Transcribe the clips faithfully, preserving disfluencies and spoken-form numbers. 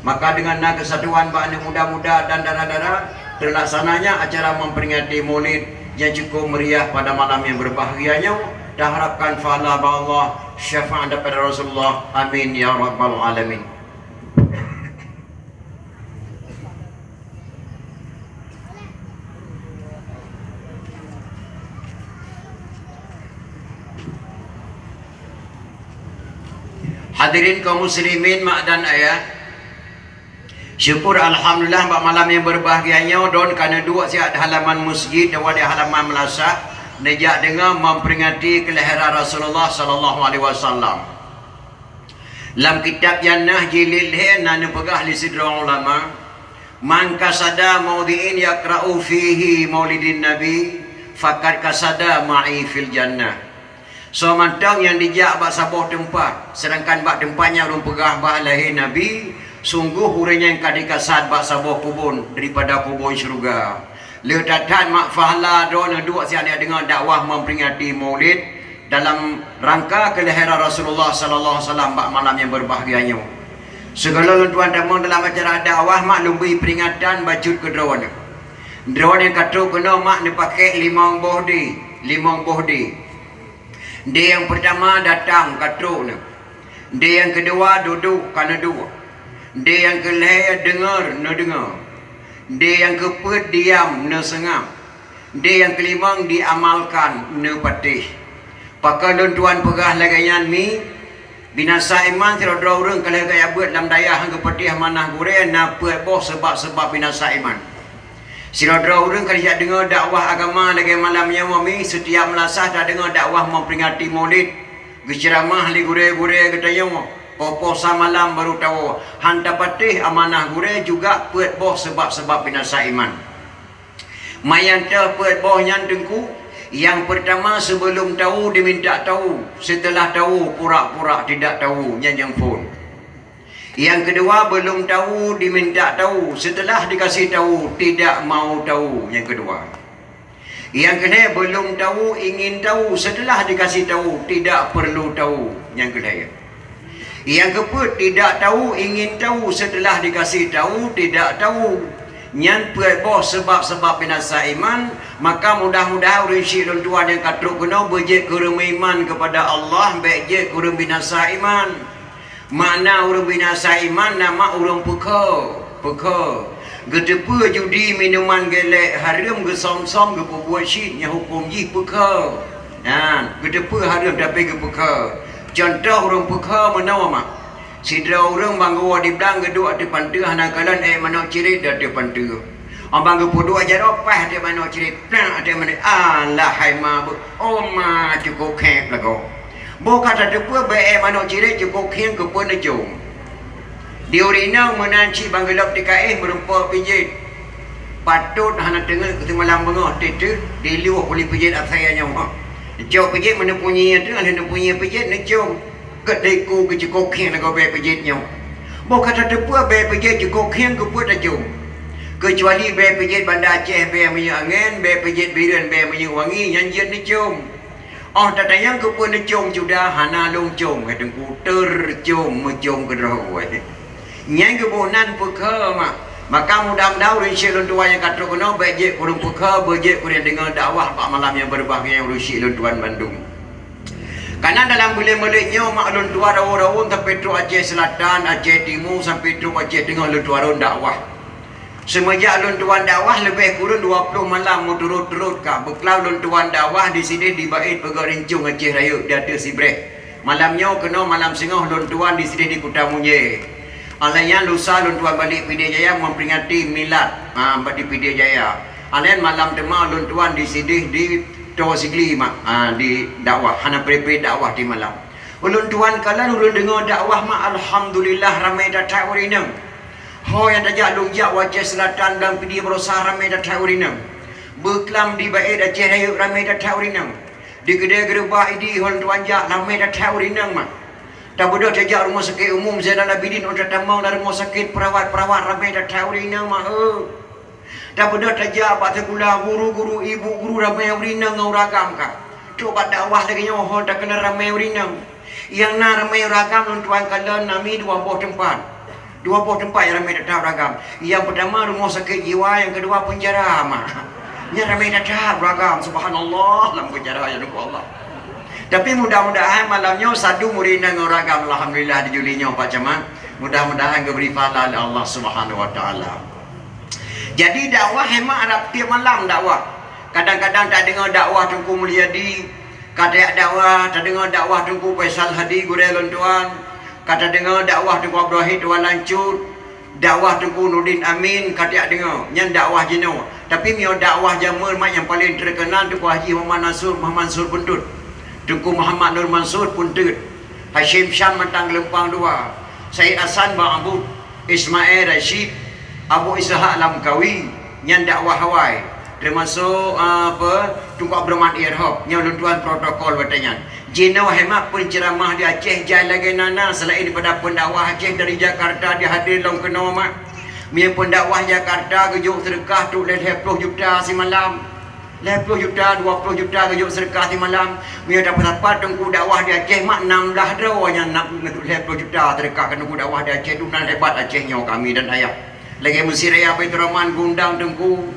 Maka dengan na keusatuan bak aneuk muda-muda dan dara-dara, teulaksananya acara memperingati Maulid yang cukup meriah pada malam yang berbahagia nyoe. Taharapkan pahala bak Allah, syafaat daripada Rasulullah. Amin ya rabbal alamin. Hadirin kaum muslimin mak dan ayah, syukur alhamdulillah bak malam yang berbahagia nyoe, droen ka neuduek siat di halaman masjid, di halaman meulasah, neujak deungoe memperingati kelahiran Rasulullah sallallahu alaihi wasallam. Lam kitab Jannah jilid lhèe na neupeugah lé sidroe ulama, "Man qasada maudhi'in yaqra'u fihi maulidin nabi, faqad qasada ma'i fil jannah." Soe mantong nyang jijak bak saboh teumpat, seudangkan bak teumpat nyan ureueng peugah bah lahé Nabi, sunggoh ureueng nyan ka jikasad bak saboh kubon daripada kubon syeuruga. Le that-that mak pahala droeneuh duek siat neudeungoe dakwah memperingati Maulid dalam rangka kelahiran Rasulullah sallallahu alaihi wasallam bak malam nyang berbahagia nyoe. Sigohlom lôn tuan tamong dalam acara dakwah mak lôn bri peuringatan bacut keu droeneuh. Droeneuh ka trok keunoe mak neupakék limong boh dé, limong boh dé. Dé nyang peurtama datang ka trok neuh. Dé nyang keudua dudoe ka neuduek. Dé nyang keulhèe deungö neudeungö. Dé nyang keupeuet diam neuseungab. Dé nyang keulimong diamalkan neupatéh. Pakon lôn tuan peugah lagèe nyan mi? Binasa iman sidroe-droe ureueng ka lheueh gaya beuet lam dayah han geupatéh amanah gurèe na peuet boh seubab-seubab binasa iman. Sidroe-droe ureueng ka jijak deungö dakwah agama lagèe malam nyoe mi, seutiap meulasah tadeungö dakwah memperingati Maulid, geuceuramah lé gurèe-gurèe geutanyoe, poh-poh sa malam barô tawoe, han tapatéh amanah gurèe juga peuet boh seubab-seubab binasa iman. Manyang teuh peuet boh nyan Teungku, nyang peurtama sibeulom tawu diminta tawu, seuteulah tawu pura-pura tidak tawu, nyan nyang phon. Nyang keudua, beulom tawu diminta tawu, seuteulah dikasih tawu tidak mau tawu, nyang keudua. Nyang keulhèe, beulom tawu ingin tawu, seuteulah dikasih tawu tidak perlu tawu, nyang keulhèe. Nyang keupeuet, tidak tawu ingin tawu, seuteulah dikasih tawu tidak tawu. Nyan peuet boh seubab-seubab binasa iman, maka mudah-mudahan ureueng syik lôn tuan nyang ka trok keunoe beujeuet keu ureueng meuiman keupada Allah, bèk jeuet keu ureueng binasa iman. Makna ureueng binasa iman na mak ureueng peukheue, peukheue. Geuteupeue judi, minuman geulék hareuem, geusöm-söm, geupeubuet syik, nyan huköm jih peukheue. Nyan, geuteupeue hareuem tapi geupeukheue. Cuntoh ureueng peukheue meunoe mak. Sidroe ureueng ban geuwoe di blang geuduek ateueh panteue hana kalon, ék manok cirét di ateueh panteue. Ban geupeuduek jaroe paih ateueh manok cirét, plang ateueh manok, alah hai ma beuh, oh ma cukôp khép lagoe. Boh ka tateupeue bèe manok cirét cukôp khieng keupeue neucôm. Di ureueng inong meunan cit ban geulop tikaéh meurumpok pijét. Patot hana teungeut keu seumalam beungoh teuh di luwah ulih pijét asai nyoe. Neucok pijét meuneuk punyi ateueh, lheueh neupunyi pijét neucôm. Keu diku keu cukôp khieng lagoe bèe pijét nyoe. Boh ka tateupeue bèe pijét cukôp khieng keupeue tacôm. Keucuali bèe pijét Banda Aceh bèe minyeuk angén, bèe pijét Bireuen bèe minyeuk wangi, nyan jeuet neucôm. Óh tatanyong keupeue neucôm cuda hana lôn côm, hai Teungku, teucôm meucôm keudroe. Nyan geuboh nan peukheue mak. Maka mudah-mudahan ureueng syik lôn tuan nyang ka trok keunoe bèk jeuet keu ureueng peukheue, beujeuet keu ureueng deungö dakwah bak malam nyang beubahgia ureueng syik lôn tuan bandum. Kareuna dalam buleuen-buleuen nyoe mak lôn tuan rawon-rawon sampai trok Aceh Selatan, Aceh Timu, sampai trok Aceh Teungoh lôn tuan rawon dakwah. Seumeujak lôn tuan dakwah leubeh kureueng dua ploh malam meuturot-turot ka beuklam lôn tuan dakwah di sideh di Bait Peugöt Rincong Aceh Rayeuk di ateueh Sibreh. Malam nyoe keunoe malam singoh lôn tuan di sideh di Kuta Munjée. Alai nyan lusa lôn tuan balek Pidie Jaya memperingati milad, ha, bak di Pidie Jaya. Alai nyan malam teuma lôn tuan di sideh di Towo Sigli mak, ha, di dakwah, hana pré-pré dakwah di malam. Ulôn tuan kalon ulôn deungoe dakwah mak, alhamdulillah ramé that-that ureueng inong. Ho nyang tajak lôn jak u Aceh Selatan dan Pidie Barosa ramé that-that ureueng inong. Beuklam di Bait Aceh Rayeuk ramé that-that ureueng inong. Di keudè geureubak Idi ho lôn tuan jak ramé that-that ureueng inong mak. Tabeudôh tajak rumoh sakét umum Zainal Abidin, óh tatamong lam rumoh sakét, peurawat-peurawat ramé that-that ureueng inong mak, eu. Tabeudôh tajak bak sikula guru-guru, ibu guru ramé ureueng inong ngon ureueng agam ka. Trok bak dakwah lagèe nyoe ho takalon ramé ureueng inong. Nyang na ramé ureueng agam lôn tuan kalon na mi dua boh teumpat. Dua boh teumpat nyang ramé that-that ureueng agam. Nyang peutama rumoh sakét jiwa, nyang keudua peunjara, mak. Nyan ramé that-that ureueng agam, subhanallah, lam peunjara, ya Tuhan Allah. Tapi mudah-mudahan malam nyoe sadum ureueng inong ngon ureueng agam, alhamdulillah, di Juli nyoe, Pak Camat. Mudah-mudahan geubri pahala lé Allah Subhanahu Wa Taala. Jadi dakwah memang rab tiep malam dakwah. Kadang-kadang tadeungoe dakwah Teungku Mulyadi, ka tajak dakwah, tadeungoe dakwah Teungku Faisal Hadi gurée lôn tuan, ka tadeungoe dakwah Teungku Abdul Wahid Tuan Lancut, dakwah Teungku Nurdin Amin ka tajak deungoe. Nyan dakwah jinoe. Tapi meunyoe dakwah jameun mak nyang paleng terkenal Teungku Haji Muhammad Nasur, Muhammad Mansur Buntut. Teungku Muhammad Nur Mansur Buntut. Hasyim Syam Matang Geulumpang Dua, Said Hasan Bang Abud, Ismail Rashid, Abu Ishak Lamkawi, nyan dakwah awai, teumasok, ah, apa, Teungku Abdurrahman Irhab, nyoe lôn tuan protokol watée nyan. Jinoe hemat peunceramah di Aceh jai lagée na na, selain daripada pendakwah Aceh dari Jakarta dihadir lom keunoe mak. Meunyoe pendakwah Jakarta geujok seudeukah trok lhée ploh juta simalam. Lhée ploh juta, dua ploh juta geujok seudeukah simalam. Meunyoe tapeusapa teungku dakwah di Aceh mak nam blah droe nyang na lhée ploh juta seudeukah keu teungku dakwah di Aceh, tu nan hebat Aceh nyoe kami dan ayah. Lagée Mesir Raya Baiturrahman geuundang teungku.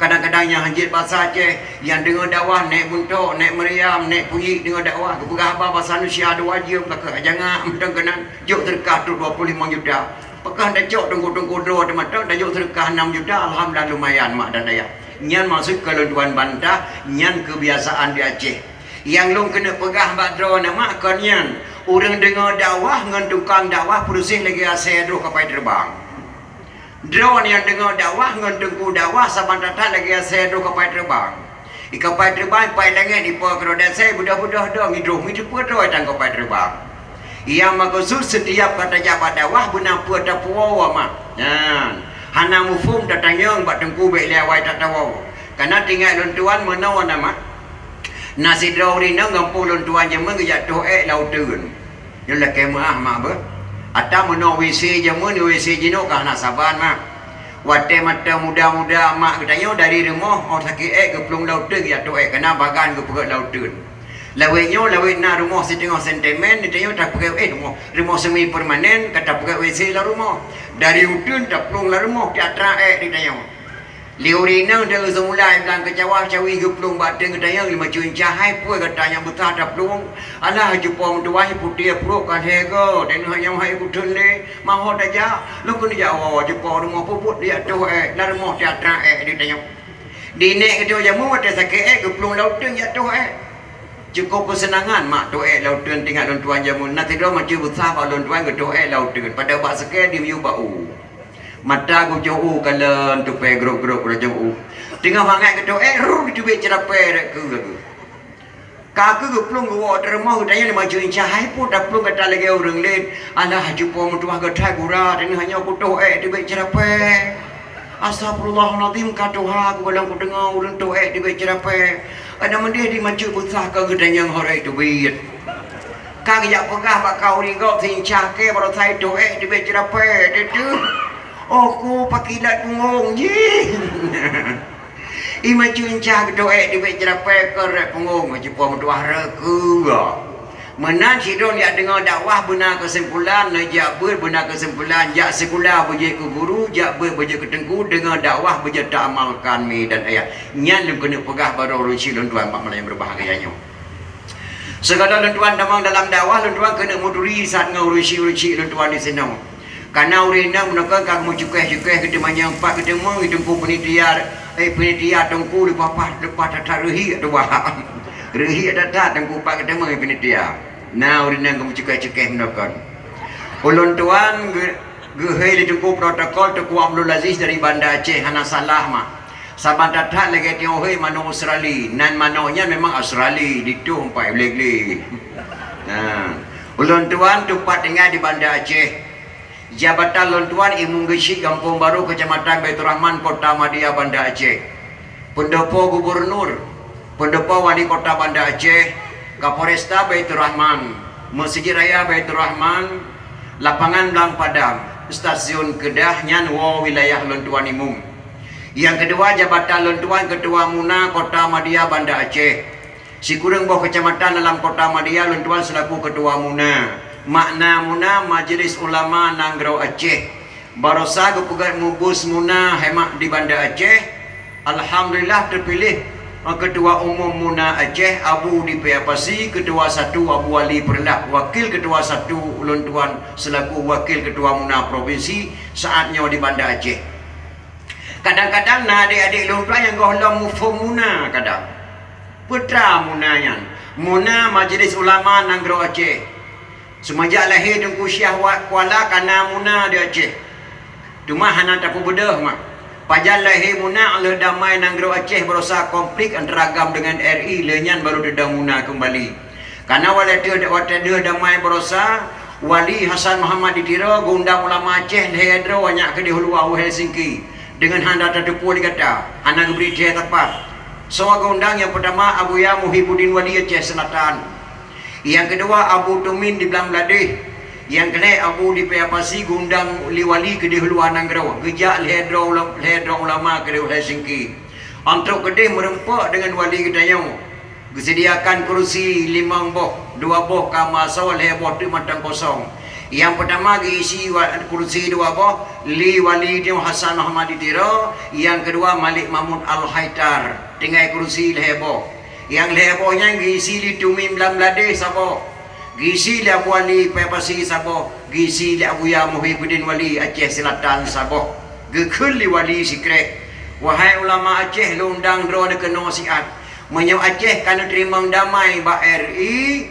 Kadang-kadang nyang hanjeuet basa Aceh, nyang deungoe dakwah nék Buntok, nék Meuriam, nék Puyik deungoe dakwah, geupeugah haba basa Indonesia dua jeuem ka keuh jangak mantong keunan, jok seudeukah trok dua ploh limong juta. Pakon tacok teungku-teungku droe teuh mantong tajok seudeukah nam juta, alhamdulillah lumayan mak dan ayah. Nyan maksud keu lôn tuan bantah, nyan keubiasaan di Aceh. Nyang lôn keuneuk peugah bak droeneuh mak kon nyan, ureuëng deungoe dakwah ngon tukang dakwah peureuseh lagée asée droe kapai teubang. Droeneuh nyang deungoe dakwah ngon teungku dakwah saban that-that lagée asée droe kapai teubang. Di kapai teubang pai langét ipo keudroe dasai beudoh-beudoh dong idroh miteupeue droe tan kapai teubang. Nyang meukeusut setiap ka tajak bak dakwah beuna peue tapuwoe mak. Nyan, hana muphom tatanyong bak teungku bék lé awai tatawoe. Kana teuingat lôn tuan meunoe na mak. Na sidroe ureuëng inong gampông lôn tuan jameun geujak toh ék lam uteuen. Nyoe lakée meuáh mak beuh. Ata meunoe WC jameun, WC jinoe ka hana saban mak. Watée mantong muda-muda mak geutanyoe dari rumoh, óh sakét ék geuplueng lam uteuen geujak toh ék, kana bagan geupeugét lam uteuen. Lawét nyoe, lawét na rumoh siteungoh sentimen, geutanyoe tapeugét, eh, rumoh, rumoh semi permanen, ka tapeugét WC lam rumoh. Dari uteuen taplueng lam rumoh, tiatra ék di tanyoe. Lé ureuëng inong deuh seumulai blang keucawa cawi geuplueng bak teung geutanyong lima juta hai peue gata nyang beuta taplueng. Alah, cupo meutuwah putéh pruet ka lhée go, dan hanyang hai kuteun lé, mahot aja, lôn keuneuk jak woe cupo rumoh puput di ateueh ék, lam rumoh tiatra ék di tanyoe. Di nék geutanyoe jameun watée sakét ék geuplueng lam uteuen di ateueh ék. Cukup keuseunangan mak toh ék lam uteuen teuingat lôn tuan jameun, na sidroe macam beusa bak lôn tuan geutoh ék lam uteuen, pada bak sakét di miyueb bak u. Mata geucok u kalon tupée grok-grok geucok u. Teungoh mangat geutoh ék, rur teubiet ceurapée rot keu geuh. Ka keuh geuplueng geuwoe teurumoh geutanyoe lima juta hai peue taplueng gata lagée ureuëng laén. Alah, cupo meutuwah gata gura, teungoh nyoe kutoh ék teubiet ceurapée. Astagfirullahalazim, ka tuha ku golom kudeungoe ureuëng toh ék teubiet ceurapée. Ada meudeh di macam beusa ka geutanyong horé teubiet. Ka geujak peugah bak ka ureuëng gob sincah kée baroesa toh ék teubiet ceurapée teuh. Oh ku pakilat punggong jih. Ima cuncah geutoh ék teubiet ceurapée keu rot punggong, cupo meutuwah rot keu. Meunan sidroe jak deungoe dakwah beuna keusimpulan, neujak beuet beuna keusimpulan, jak sikula beujeuet keu guru, jak beuet beujeuet keu teungku, deungoe dakwah beujeuet taamalkan mi dan ayah. Nyan lôn keuneuk peugah bak droe ureuëng syik lôn tuan bak malam nyang beubahgia nyoe. Sigohlom lôn tuan tamong dalam dakwah, lôn tuan keuneuk meuturi saát ngon ureuëng syik-ureuëng syik lôn tuan disinoe. Kana ureuëng inong meunokon ka meucukéh-cukéh geuteumanyong pat geuteumong teungku panitia, eh, panitia teungku leupah, leupah that-that reuhiek tuha. Reuhiek that-that teungku pat geuteumong panitia. Na ureuëng inong geumeucukéh-cukéh meunokon. Ulôn tuan geu-, geuhôi lé teungku protokol Teungku Abdul Aziz dari Banda Aceh hana salah mak. Saban that-that lagée tiong hôi manok Australi. Nan manok nyan memang Australi, ditueng pai glé-glé. Nah, ulôn tuan teupat tinggai di Banda Aceh. Jabatan lôn tuan Imum Geuchik Gampông Barô, Keucamatan Baiturrahman, Kota Madia, Banda Aceh. Peundopo gubernur, peundopo wali kota Banda Aceh, Kapolresta Baiturrahman, Meuseujid Raya Baiturrahman, Lapangan Blang Padam, Stasiun Keudah nyan woe wilayah lôn tuan Imum. Nyang keudua, jabatan lôn tuan Keutua MUNA Kota Madia Banda Aceh. Sikureueng boh keucamatan dalam Kota Madia lôn tuan seulaku Keutua MUNA. Makna MUNA, Majelis Ulama Nanggroe Aceh. Barosa geupeugét mubus MUNA hemat di Banda Aceh. Alhamdulillah, teupiléh, eh, Keutua Umum MUNA Aceh, Abu Dipe Apasi, Keutua Satu Abu Ali Peureulak, Wakil Keutua Satu ulôn tuan selaku Wakil Keutua MUNA Propinsi saat nyoe di Banda Aceh. Kadang-kadang na adék-adék lôn tuan nyang gohlom muphom MUNA kadang. Peue teuma MUNA nyan? MUNA Majelis Ulama Nanggroe Aceh. Seumeujak lahé Teungku Syiah Wa-, Kuala ka na MUNA di Aceh. Teuma hana tapeubeudôh mak. Pajan lahé MUNA lheueh damai nanggroe Aceh barosa konflik antara GAM deungon R I, lheueh nyan barô teudong MUNA keumbali. Kana watée deuh, watée deuh damai barosa, Wali Hasan Muhammad di Tiro geuundang ulama Aceh lhée droe nyak keudeh u luwa u Helsinki deungon hana tateupeue lé gata, hana geubri thée tapat. Soe geuundang nyang peutama Abuya Muhibuddin Wali Aceh Selatan. Nyang keudua Abu Tumin di Bangladesh. Nyang keulhée Abu Dipe Apasi geuundang lé wali keudeh u luwa nanggroe, geujak lhée droe ula-, lhée droe ulama keudeh u Helsinki. Trok keudeh meureumpok deungon wali geutanyoe. Geuseudiakan keurusi limong boh, dua boh ka meuasoe, lhée boh teuk mantong kosong. Nyang peutama geuisi wa-, keurusi dua boh lé Wali Tiro Hasan Muhammad di Tiro, nyang keudua Malik Mahmud Al-Haidar, tinggai keurusi lhée boh. Nyang lhée boh nyan geuisi lé Tumin Bangladesh saboh. Geuisi lé Abu Ali Pasi saboh, geuisi lé Abuya Muhibuddin Wali Aceh Selatan saboh. Geukheun lé wali sikrek, "Wahai ulama Aceh, lôn undang droeneuh keunoe siat. Meunyoe Aceh ka neuteurimong damai bak R I,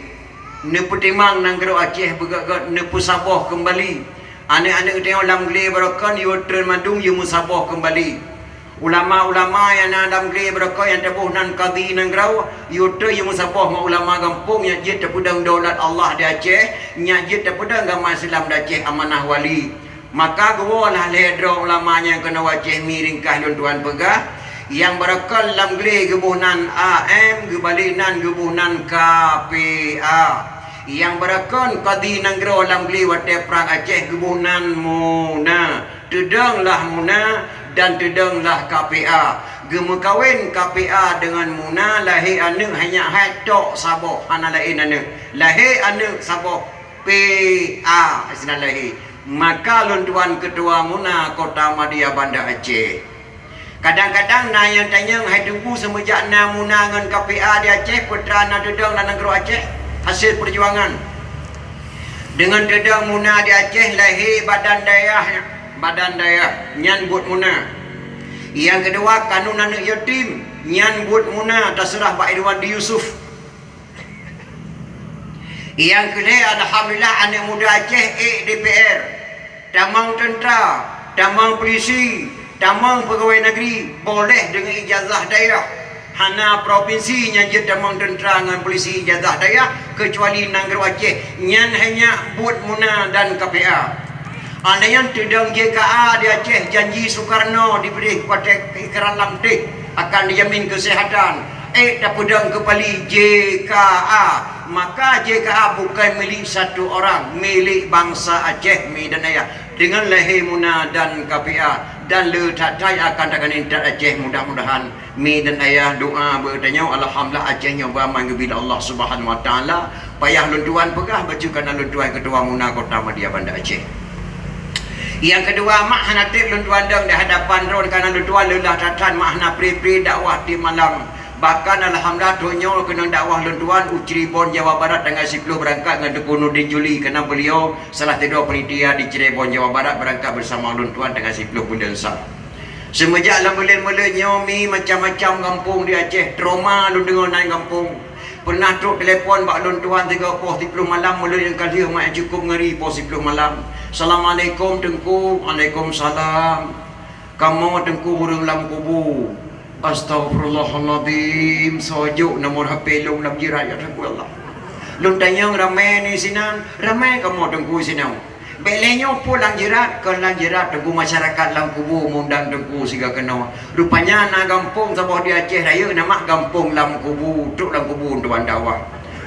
neupeutimang nanggroe Aceh beugét-gét, neupeusaboh keumbali. Aneuëk-aneuëk geutanyoe lam glé barokon yue treun mandum yue meusaboh keumbali." Ulama-ulama nyang na lam glé barokon nyang taboh nan kadhi nanggroe, yue treun yue meusaboh ngon ulama gampông nyang jeuet tapeudong daulat Allah di Aceh, nyang jeuet tapeudong agama Islam di Aceh amanah wali. Maka geuwoe lah lhée droe ulama nyang keunoe u Aceh mi ringkah lôn tuan peugah, nyang barokon lam glé geuboh nan A M, geubalek nan geuboh nan K P A. Nyang barokon kadhi nanggroe lam glé watée prang Aceh geuboh nan MUNA. Teudong lah MUNA dan teudong lah K P A. Geumeukawen K P A deungon MUNA, lahé aneuëk hanya hai tok saboh, hana laén aneuëk. Lahé aneuëk saboh, P A sinan lahé. Maka lôn tuan keutua MUNA Kota Madia Banda Aceh. Kadang-kadang na nyang tanyong, hai Teungku, seumeujak na MUNA ngon K P A di Aceh, peue teuma na teudong lam nanggroe Aceh hasil peujuangan. Deungon teudong MUNA di Aceh lahé badan dayah, badan dayah nyan buet MUNA. Nyang keudua kanun aneuëk yatim nyan buet MUNA taseurah bak Irwandi Yusuf. Nyang keulhée, alhamdulillah, aneuëk muda Aceh ék D P R, tamong teuntra, tamong peulisi, tamong peugawée nageri, boleh deungon ijazah dayah. Hana propinsi nyang jeuet tamong teuntra ngon peulisi ijazah dayah, keucuali nanggroe Aceh, nyan hanya buet MUNA dan K P A. Andai nyan teudong J K A di Aceh, janji Sukarno dibri watée ikrar lam teh akan dijamin keuseuhatan, ék tapeudong keupali J K A. Maka J K A bukan milék satu orang, milék bansa Aceh mi dan ayah. Deungon lahé MUNA dan K P A dan le that-that akan takalon that Aceh, mudah-mudahan. Mi dan ayah doa beutanyoe, alhamdulillah, Aceh nyoe beuaman geubri lé Allah Subhanahu Wa Taala. Payah lôn tuan peugah bacut kana lôn tuan keutua MUNA Kota Madia Banda Aceh. Nyang keudua, mak hana treb lôn tuan dong di hadapan droen kana lôn tuan leulah that-that, mak hana pri-pri dakwah tieb malam. Bahkan alhamdulillah, thon nyoe keunong dakwah lôn tuan u Cirebon, Jawa Barat, tanggai siploh beurangkat ngon Teungku Nurdin Juli, kana beuliau salah sidroe panitia di Cirebon, Jawa Barat, beurangkat beusama lôn tuan tanggai siploh buleuen sa. Seumeujak lam buleuen-buleuen nyoe mi macam-macam gampông di Aceh, trauma lôn deungoe nan gampông. Peunah trok telepon bak lôn tuan sigoe poh siploh malam, meulôn nyang ka lheueh mak nyang cukôp ngeri poh siploh malam. "Assalamualaikum Teungku." "Waalaikumsalam." "Kamoe Teungku ureuëng lam kubu." "Astagfirullahaladzim, soe jok nomor H P lôn lam jeurat, ya Teungku Allah." Lôn tanyong, "Ramé ni sinan?" "Ramé kamoe Teungku sinoe." "Bék lé nyoe peue lam jeurat?" "Kon lam jeurat Teungku, masyarakat lam kubu meundang Teungku sigoe keunoe. Rupanya na gampông saboh di Aceh Rayeuk nama gampông Lam Kubu, trok lam kubu tuan dakwah.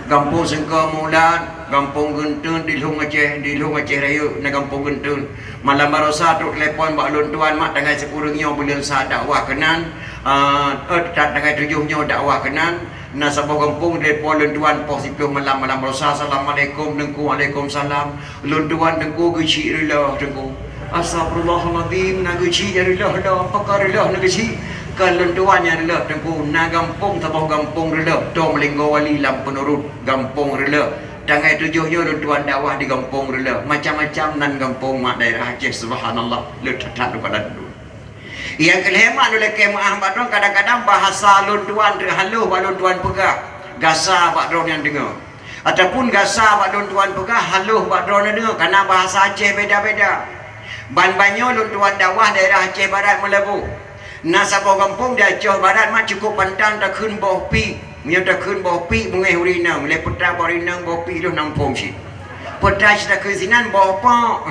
Gampông Seungko Mulat, gampông Geunteun di Lhong Aceh, di Lhong Aceh Rayeuk na gampông Geunteun. Malam barosa trok telepon bak lôn tuan, mak tanggai sikureueng nyoe buleuen sa dakwah keunan, eh, eh, tanggai tujoh nyoe dakwah keunan. Na saboh gampông telepon lôn tuan poh siploh malam, malam barosa, "Assalamualaikum Teungku." "Waalaikumsalam." "Lôn tuan Teungku geuchik reuloh Teungku. Astagfirullahalazim, na geuchik nyang reuloh dah, pakon reuloh na geuchik. Kon lôn tuan nyang reuloh Teungku, na gampông saboh gampông reuloh, Tom Lenggo Wali lam Peunurut, gampông reuloh. Tanggai tujoh nyoe lôn tuan dakwah di gampông reuloh. Macam-macam nan gampông mak daerah Aceh, subhanallah, le that-that lôn padan dulu. Nyang keu lhée mak lôn lakée meuáh bak droe, kadang-kadang bahasa lôn tuan teuhaloh bak lôn tuan peugah, gasa bak droe nyang deungoe. Ataupun gasa bak lôn tuan peugah, haloh bak droe nyang deungoe, kana bahasa Aceh beda-beda. Ban-ban nyoe lôn tuan dakwah daerah Aceh Barat Meulaboh. Na saboh gampông di Aceh Barat mak cukôp pantang takheun boh piek. Meunyoe takheun boh piek beungéh ureueng inong, lé peutra boh ureueng inong boh piek lôn nam phom cit. Peutra cit takheun sinan boh pok.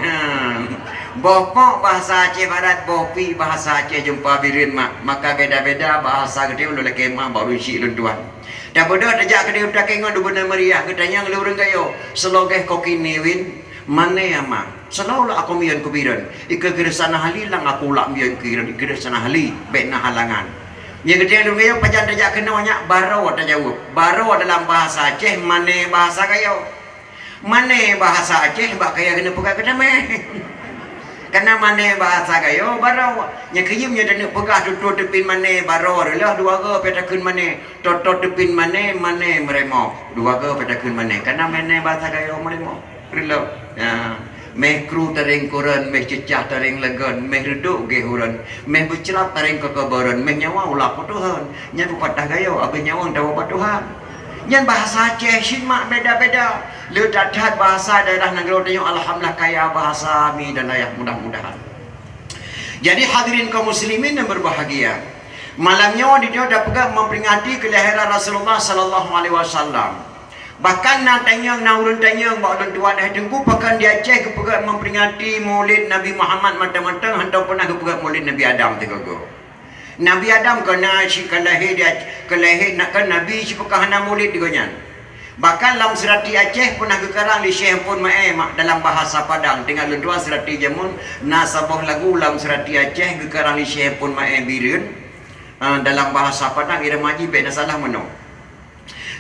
Boh pok bahasa Aceh Barat, boh piek bahasa Aceh Jeumpa Bireuen mak. Maka beda-beda bahasa geutanyoe lôn lakée meuáh bak ureueng chik lôn tuan. Tabeudôh tajak keudeh u Takengon, Gubunur Meuriah, geutanyong lé ureueng Gayo, "Seulogéh koki niwin, mané ama?" "Seulaweulah akoe miyeuen keu Bireuen, ikeue keu Sana Hali lam aku lak miyeuen keu Bireuen, ikeue keu Sana Hali, bék na halangan." Nyang geutanyong lé ureueng Gayo, "Pajan tajak keunoe nyak?" "Baroe," tajaweueb. Baroe dalam bahasa Aceh, mané bahasa Gayo. Mané bahasa Aceh bak kaya keuneuk peugah keu tameh. Kana mané bahasa Gayo baroe. Nyang keuyeuem nyoe taneuk peugah tutoe teupin mané baroe reuloh dua goe pih takheun mané. Toto teupin mané, mané meureumoh. Dua goe pih takheun mané. Kana mané bahasa Gayo meureumoh. Reuloh. Ya. Méh kru tareng kureuen, méh ceucah tareng lagon, méh reudok géh ureuen, méh beucrab tareng keukeubeureuen, méh nyawa ulah putôh hon. Nyan peupatah Gayo, abéh nyawöng tawoe bak Tuhan. Nyan bahasa Aceh cit mak beda-beda. Le that-that bahasa daerah nanggroe tanyoe alhamdulillah kaya bahasa mi dan ayah mudah-mudahan. Jadi hadirin kaum muslimin yang berbahagia, malam nyoe di nyoe tapeugah memperingati kelahiran Rasulullah sallallahu alaihi wasallam. Bahkan na tanyong, na ureueng tanyong bak ulôn tuan, "Eh Teungku, pakon di Aceh geupeugah memperingati Maulid Nabi Muhammad mantong-mantong, hana pernah geupeugah Maulid Nabi Adam sigoe-goe?" Nabi Adam kon na cit ka lahé di Ac-, ka lahé na, kon Nabi cit pakon hana mulid di gobnyan. Bahkan lam seurati Aceh pernah geukarang lé Syekh Ampon Maé mak dalam bahasa Padang. Teuingat lôn tuan seurati jameun na saboh lagu lam seurati Aceh geukarang lé Syekh Ampon Maé Bireuen, eh, dalam bahasa Padang irama jih bék na salah meunoe.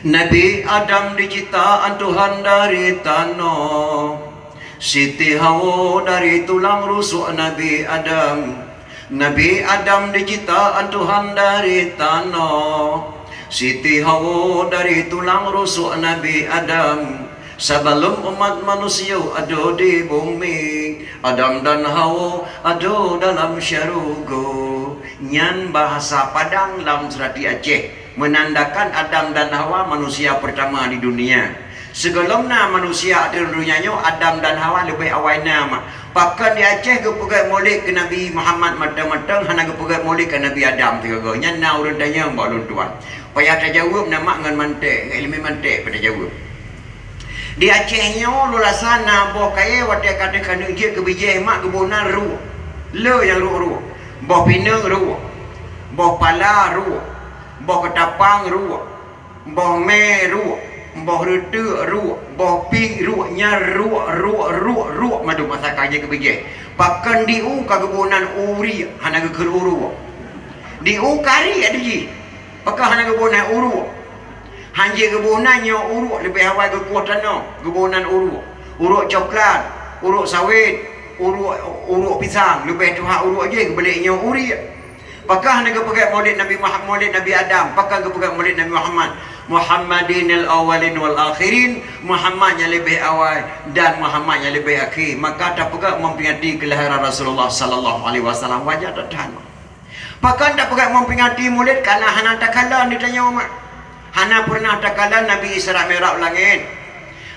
Nabi Adam diciptaan Tuhan dari tanoh. Siti Hawa dari tulang rusuk Nabi Adam. Nabi Adam diciptaan Tuhan dari tanoh. Siti Hawa dari tulang rusuk Nabi Adam. Sebelum umat manusia ada di bumi, Adam dan Hawa ada dalam syurga. Nyan bahasa Padang lam seurati Aceh. Meunandakan Adam dan Hawa manusia pertama di dunia. Sigohlom na manusia ateueh donya nyoe, Adam dan Hawa leubeh awai na mak. Pakon di Aceh geupeugét mulod keu Nabi Muhammad mantong-mantong, hana geupeugét mulod keu Nabi Adam sigoe-goe? Nyan na ureueng tanyong bak ulôn tuan. Payah tajaweueb na mak ngon mantek, ngon ileumèe mantek payah tajaweueb. Di Aceh nyoe lôn rasa na boh kayèe watèe ka teuka neuk jeuet keu bijèh mak geuboh nan ruek. Le nyang ruek-ruek. Boh pineung ruek. Boh pala ruek. Boh keutapang ruek. Boh mè ruek, boh reuteuk ruek, boh piek ruek, nyan ruek, ruek, ruek, ruek mandum asai ka jeuet keu bijèh. Pakon di u ka geuboh nan u riek, hana geukheun u ruek. Di u ka riek di jih, pakon hana geuboh nan u ruek. Han jeuet geuboh nan nyoe u ruek, leubeh awai geukueh tanoh, geuboh nan u ruek. U ruek coklat, u ruek sawét, u ruek, u ruek pisang, leubeh tuha u ruek jih geubalek nyoe u riek. Pakon hana geupeugét mulod Nabi Muhammad, mulod Nabi Adam, pakon geupeugét mulod Nabi Muhammad? Muhammadinil awwalin wal akhirin, Muhammad nyang leubeh awai dan Muhammad nyang leubeh akhé. Maka tapeugét memperingati kelahiran Rasulullah sallallahu alaihi wasallam, wajar that-that. Pakon tapeugét memperingati mulod? Karena hana takalon di tanyoe mak. Hana pernah takalon Nabi Isra Mi'raj u langét.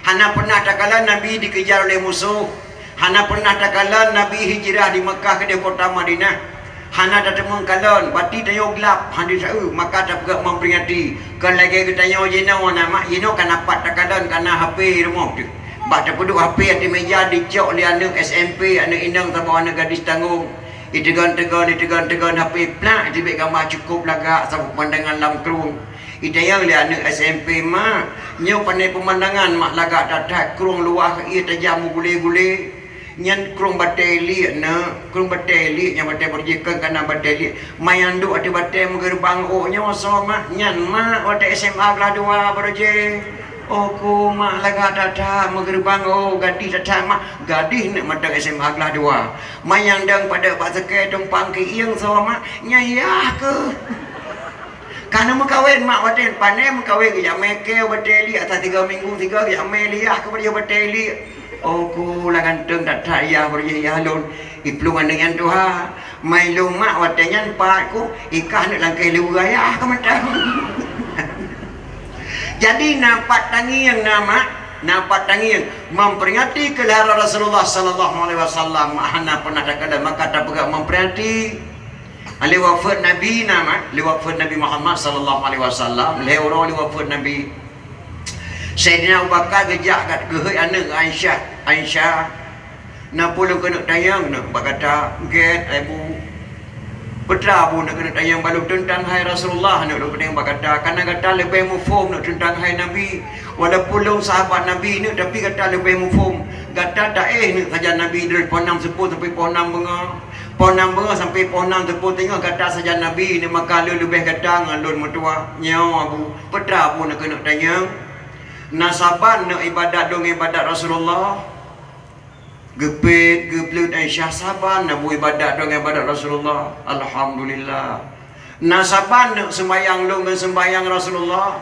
Hana pernah takalon Nabi dikejar oleh musoh. Hana pernah takalon Nabi hijrah di Meukah keudéh kota Madinah. Hana tateumeung kalon, bati tanyoe glab, hana taeu, maka tapeugét memperingati. Kon lagèe geutanyoe jinoe na mak, jinoe ka na pat takalon, ka na H P rumoh teuh. Bak tapeuduek H P ateueh meja, dicok lé aneuk S M P, aneuk inong saboh aneuk gadis tanggong. Iteugon-teugon, iteugon-teugon H P, plak, iteubiet gambar cukôp lagak saboh pemandangan lam krueng. Itanyong lé aneuk S M P, "Mak, nyoe pane peumandangan mak lagak that-that, krueng luwah ié tajam meugulé-gulé." "Nyan krueng batèe liek, neuk, krueng batèe liek, nyan batèe beureujeukon kana batèe liek. Ma nyang duek ateueh batèe meugeureubang ôk nyoe soe mak?" "Nyan mak, watèe S M A glah dua baroe jih." Oh, ku mak lagak that-that meugeuribang, oh, gadih that-that mak, gadih neuk mantong S M A glah dua. Manyang dong padub bak seukée tumpang keu ieng soe mak, nyan yah keuh. Ka neumeukawen mak watée, pane meukawen geujak mé kée batée liek, ata tiga minggu sigoe geujak mé liek keu bajée batée liek. Oh, ku la ganteng that-that yah bajée yah lôn, iplueng aneuk nyan tuha. Mai lôn mak watée nyan pat ku, ikah neuk langkée leuweue ayah keu mantong. Jadi na pat tangieng na mak, na pat tangieng memperingati keulahiran Rasulullah sallallahu alaihi wasallam, hana pernah takalon, maka tapeugah memperingati. Lé wafeuet Nabi na mak, lé wafeuet Nabi Muhammad sallallahu alaihi wasallam, lhée uroe lé wafeuet Nabi. Saidina Abu Bakar geujak gat geuhôi aneuk Aisyah, Aisyah, "Na peue lôn keuneuk tanyong?" Neuk bak gata, "Gét, hai bu." "Peue teuma bu neuk keuneuk tanyong bak lôn?" "Teuntang hai Rasulullah," neuk lôn peutanyong bak gata, "kareuna gata leubeh muphom neuk teuntang hai Nabi. Walaupun lôn sahabat Nabi neuk, tapi gata leubeh muphom. Gata taéh neuk sajan Nabi dari poh nam seupôt sampai poh nam beungoh. Poh nam beungoh sampai poh nam seupôt teungoh gata sajan Nabi neuk, maka lôn leubeh gata ngon lôn meutuwah. Nyoe Abu, peue teuma bu neuk keuneuk tanyong?" "Na saban neuk ibadat lôn ngon ibadat Rasulullah?" Geupet, geubleuet Aisyah, "Saban na bu ibadat droe ngon ibadat Rasulullah." "Alhamdulillah." "Na saban neuk seumbahyang lôn ngon seumbahyang Rasulullah?"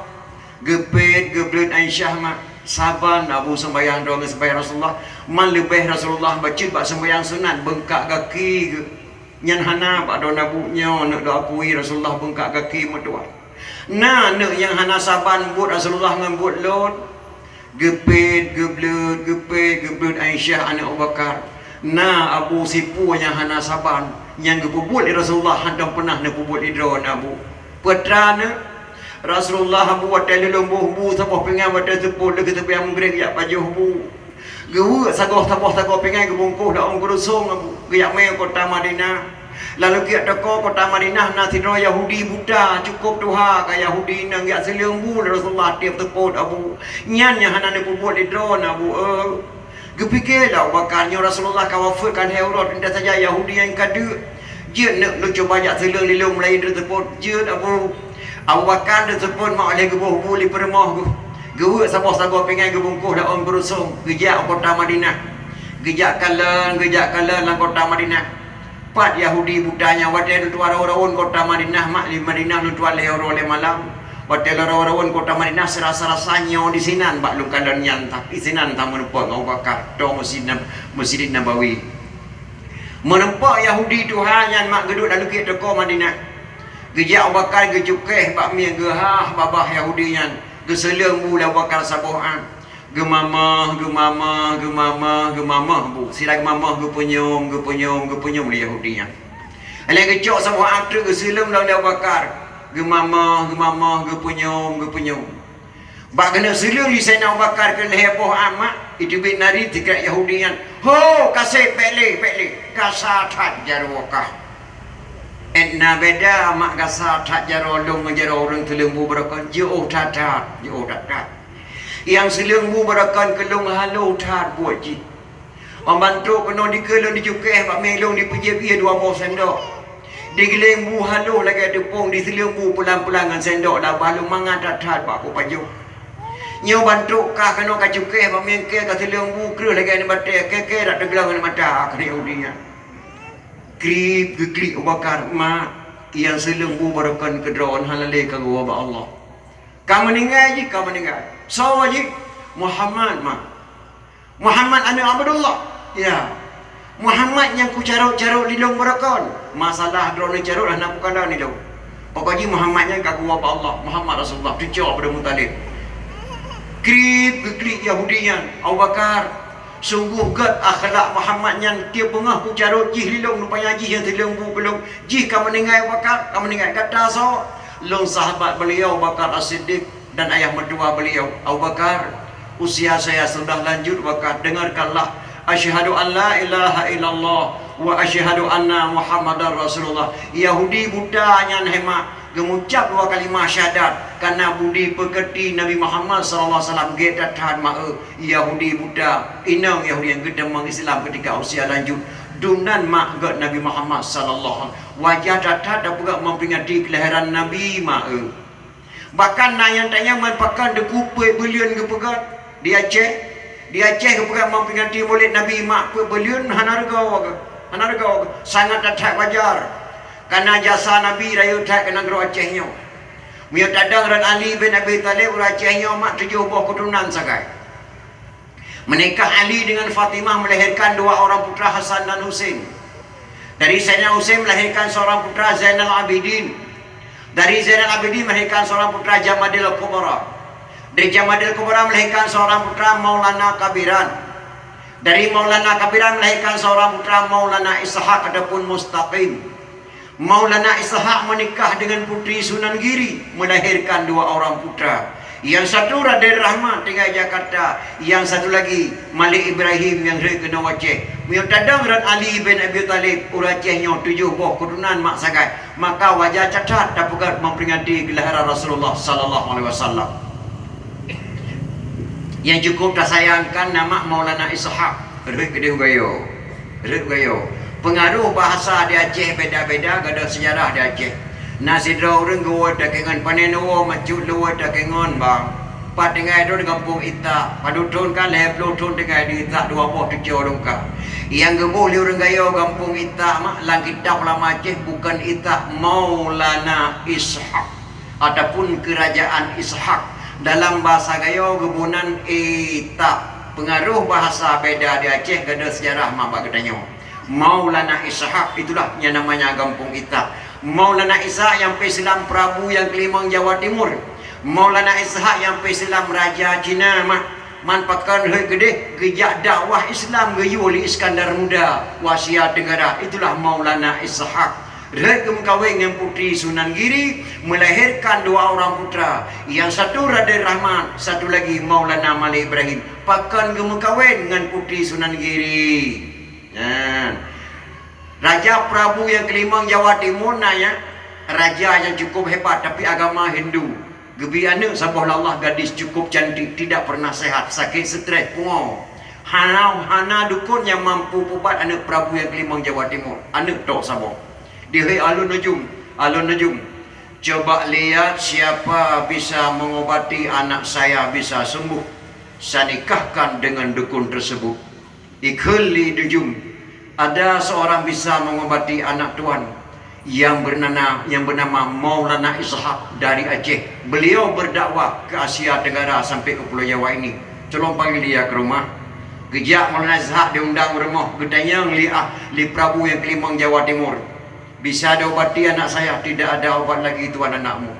Geupet, geubleuet Aisyah mak, "Saban na bu seumbahyang droe ngon seumbahyang Rasulullah. Man leubeh Rasulullah bacut bak seumbahyang sunat beungkak gaki geuh. Nyan hana bak droe na bu, nyoe neuk lôn akui Rasulullah beungkak gaki meutuwah. Na neuk nyang hana saban buet Rasulullah ngon buet lôn?" Geupet, geubleuet, geupet, geubleuet Aisyah aneuk Abu Bakar. "Na Abu, sipeue nyang hana saban, nyang geupeubuet lé Rasulullah hantom peunah neupeubuet lé droeneuh Abu." "Peue teuma neuk?" "Rasulullah Abu, watée lôn boh bu saboh pingan watée seupôt lheueh geuseumayang Maghrib geujak pajoh bu. Geuweuek sagoe saboh sagoe pingan geubungkôh lam ôn keurusong Abu, geujak mé kota Madinah. Lam lukiek toko kota Madinah na sidroe Yahudi buta, cukôp tuha ka Yahudi nyan geujak seuleueng bu lé Rasulullah tieb seupôt Abu. Nyan nyang hana neupeubuet lé droeneuh Abu, eh." Geupike lé Abu Bakar, "Nyoe Rasulullah ka wafeuet ka lhée uroe, teuntée saja Yahudi nyan ka deuk. Jeuet neuk lôn cuba jak seuleueng lé lôn meulayeue teupôt." "Jeuet Abu." Abu Bakar teuseupôt mak lheueh geuboh bu lé peurumoh geuh. Geuweuek saboh sagoe pingan geubungkôh lam ôn keurusong, geujak u kota Madinah. Geujak kalon, geujak kalon lam kota Madinah. Pat Yahudi buta nyan watée lôn tuan rawon-rawon kota Madinah, mak, di Madinah lôn tuan lhée uroe lhée malam. Watée lôn rawon-rawon kota Madinah, seurasa-rasa nyoe disinan bak lôn kalon nyan, tapi sinan tameureumpok ngon Abu Bakar, toe Masjid Nab-, Masjid Nabawi. Meureumpok Yahudi tuha nyan mak geuduek lam lukiek toko Madinah. Geujak Abu Bakar geucukéh bak mieng geuhah babah Yahudi nyan, geuseuleueng bu lé Abu Bakar saboh án. Geumamoh, geumamoh, geumamoh, geumamoh bu. Sira geumamoh geupeunyum, geupeunyum, geupeunyum lé Yahudi nyan. Lheueh geucok saboh án treuk geuseuleueng lom lé Abu Bakar. Geumamoh, geumamoh, geupeunyum, geupeunyum. Bak keuneuk seuleueng lé Saidina Abu Bakar keu lhée boh án mak, iteubiet nari teuka Yahudi nyan, "Ho, kaseb, bék lé, bék lé! Gasa that jaroe kah! Ét na beda mak gasa that jaroe lôn ngon jaroe ureuëng seuleueng bu beurokon, jiôh that-that, jiôh that-that. Nyang seuleueng bu beurokon keu lôn haloh that buet jih. Ban trok keunoe dikeue lôn dicukéh bak mieng lôn, dipeujieb ié dua boh sendok. Digiléng bu haloh lagée teupông, diseuleueng bu pulan-pulan ngon sendok, laba lôn mangat that-that bak kupajoh. Nyoe ban trok kah keunoe kacukéh bak mieng kée, kaseuleueng bu kreueh lagée aneuk batée, kée-kée dak teugleng aneuk mata," kheun Yahudi nyan. Krieb geuklik Abu Bakar, "Mak, nyang seuleueng bu beurokon keu droeneuh hana lé, ka geuwoe bak Allah." "Ka meuninggai jih, ka meuninggai." "Soe jih?" "Muhammad, mak." "Muhammad aneuk Abdullah?" "Ya." "Muhammad nyang kucarot-carot lé lôn beurokon?" "Masalah droeneuh carot hana kukalon lé lôn. Pokok jih Muhammad nyan ka geuwoe bak Allah, Muhammad Rasulullah, cucoe Abdul Muthalib." Krieb geuklik Yahudi nyan, "Abu Bakar, sunggoh gét akhlak Muhammad nyan, tieb beungoh kucarot jih lé lôn, rupanya jih nyang seuleueng bu keu lôn. Jih ka meuninggai Abu Bakar, ka meuninggai. Gata soe?" "Lôn sahabat beliau, Abu Bakar As-Siddiq, dan ayah meutuwah beliau, Abu Bakar. Usia saya sudah lanjut, Abu Bakar. Dengarkanlah, asyhadu an la ilaha illallah wa asyhadu anna Muhammadar Rasulullah." Yahudi buta nyan hai mak, geuucap dua kalimah syahadat, kareuna budi peukeuti Nabi Muhammad sallallahu alaihi wasallam gét that-that mak, eh. Yahudi buta, inong Yahudi nyang geutamong Islam keutika usia lanjut. Dumnan mak gét Nabi Muhammad sallallahu alaihi wasallam. Wajah that-that tapeugah memperingati kelahiran Nabi mak, eh. Bahkan na nyang tanyong man pakon Teungku peuet buleuen geupeugöt di Aceh. Di Aceh geupeugöt memperingati Maulid Nabi, mak, peuet buleuen hana reuga, hana reuga, sangat that-that wajar. Karena jasa Nabi rayeuk that keu nanggroe Aceh nyoe. Meunyoe tadong rot Ali bin Abi Thalib, ureueng Aceh nyoe mak tujoh boh keuturonan sagai. Menikah Ali dengan Fatimah melahirkan dua orang putra, Hasan dan Husain. Dari Sayyidina Husain melahirkan seorang putra, Zainal Abidin. Dari Zainal Abidin melahirkan seorang putra, Jamadil Kubra. Dari Jamadil Kubra melahirkan seorang putra, Maulana Kabiran. Dari Maulana Kabiran melahirkan seorang putra, Maulana Ishak ataupun Mustaqim. Maulana Ishak menikah dengan Putri Sunan Giri, melahirkan dua orang putra. Yang satu Raden Rahmat tinggai Jakarta, yang satu lagi Malik Ibrahim nyang rhot keunoe Aceh. Meunyoe tadong rot Ali bin Abi Thalib, ureueng Aceh nyoe tujoh boh keuturonan mak sagai, maka wajar that-that tapeugöt memperingati kelahiran Rasulullah sallallahu alaihi wasallam. Nyang cukup tasayangkan na mak Maulana Ishak rhot keudeh u Gayo. Rhot u Gayo. Peungaroh bahasa di Aceh beda-beda, gadôh seujarah di Aceh. Na sidroe ureueng geuwoe takengon, pane neuwoe macut leuwoe takengon, bang. Pat tinggai droe di gampông Itak. Padub thon kan, lhèe ploh thon tinggai di Itak, dua boh teuco lôn ka. Nyang geuboh lé ureueng Gayo gampông Itak mak, lam kitab ulama Aceh bukan Itak, Maulana Ishak. Ataupun Kerajaan Ishak. Dalam bahasa Gayo geuboh nan Itak. Peungaroh bahasa beda di Aceh, gadôh seujarah mak bak geutanyoe. Maulana Ishak, itulah yang namanya gampông Itak. Maulana Ishak nyang peusilam Prabu nyang keulimong Jawa Timur. Maulana Ishak nyang peusilam Raja Cina mak. Man pakon rhot keudeh geujak dakwah Islam geuyue lé Iskandar Muda u Asia Tenggara, itulah Maulana Ishak. Rhot geumeukawen ngon Putri Sunan Giri, melahirkan dua orang putra. Yang satu Raden Rahmat, satu lagi Maulana Malik Ibrahim. Pakon geumeukawen ngon Putri Sunan Giri? Nah, Raja Prabu nyang keulimong Jawa Timur na ya, raja nyang cukup hebat tapi agama Hindu. Geubri aneuk saboh lé Allah, gadis cukup cantik, tidak pernah sehat, sakit stres, pungo. Hana, hana dukun nyang mampu peuubat aneuk Prabu nyang keulimong Jawa Timur. Aneuk tok saboh. Dihei alun nujum, alun nujum. Coba lihat siapa bisa mengobati anak saya bisa sembuh. Saya nikahkan dengan dukun tersebut. Ikheun lé nujum, ada seorang bisa mengobati anak tuan yang bernana, yang bernama Maulana Ishak dari Aceh. Beliau berdakwah ke Asia Tenggara sampai ke Pulau Jawa ini. Tolong panggil dia ke rumah. Geujak Maulana Ishak diundang u rumoh, geutanyong lé ah, lé Prabu nyang keulimong Jawa Timur. Bisa diobati anak saya? Tidak ada obat lagi tuan anakmu.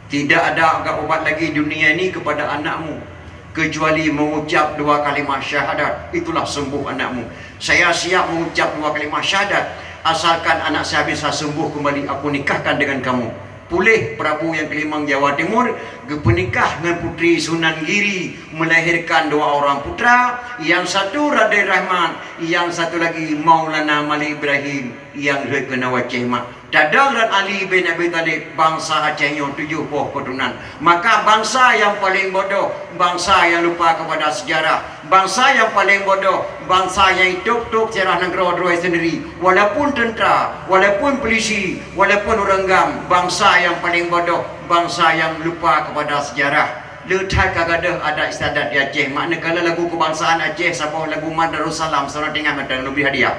Tidak ada obat lagi dunia ini kepada anakmu kecuali mengucap dua kalimah syahadat. Itulah sembuh anakmu. Saya siap mengucap dua kalimah syahadat asalkan anak saya bisa sembuh kembali, aku nikahkan dengan kamu. Puléh Prabu nyang keulimong Jawa Timur geupeunikah ngon Putri Sunan Giri, melahirkan dua orang putra, yang satu Raden Rahmat, yang satu lagi Maulana Malik Ibrahim. Nyang rhot keunoe Aceh mak. Tadong rot Ali bin Abi Thalib, bangsa Aceh nyoe tujoh boh keuturonan. Maka bangsa nyang paleng bodoh, bangsa nyang lupa kepada sejarah. Bangsa nyang paleng bodoh, bangsa nyang itôb-tôb sejarah nanggroe droe sendiri. Walaupun tentara, walaupun polisi, walaupun ureueng GAM, bangsa nyang paleng bodoh, bangsa nyang lupa kepada sejarah. Le that ka gadôh adat istiadat di Aceh, makna kala lagu kebangsaan Aceh, saboh lagu Mar Darussalam, seurang teuingat mantong, lôn bri hadiah.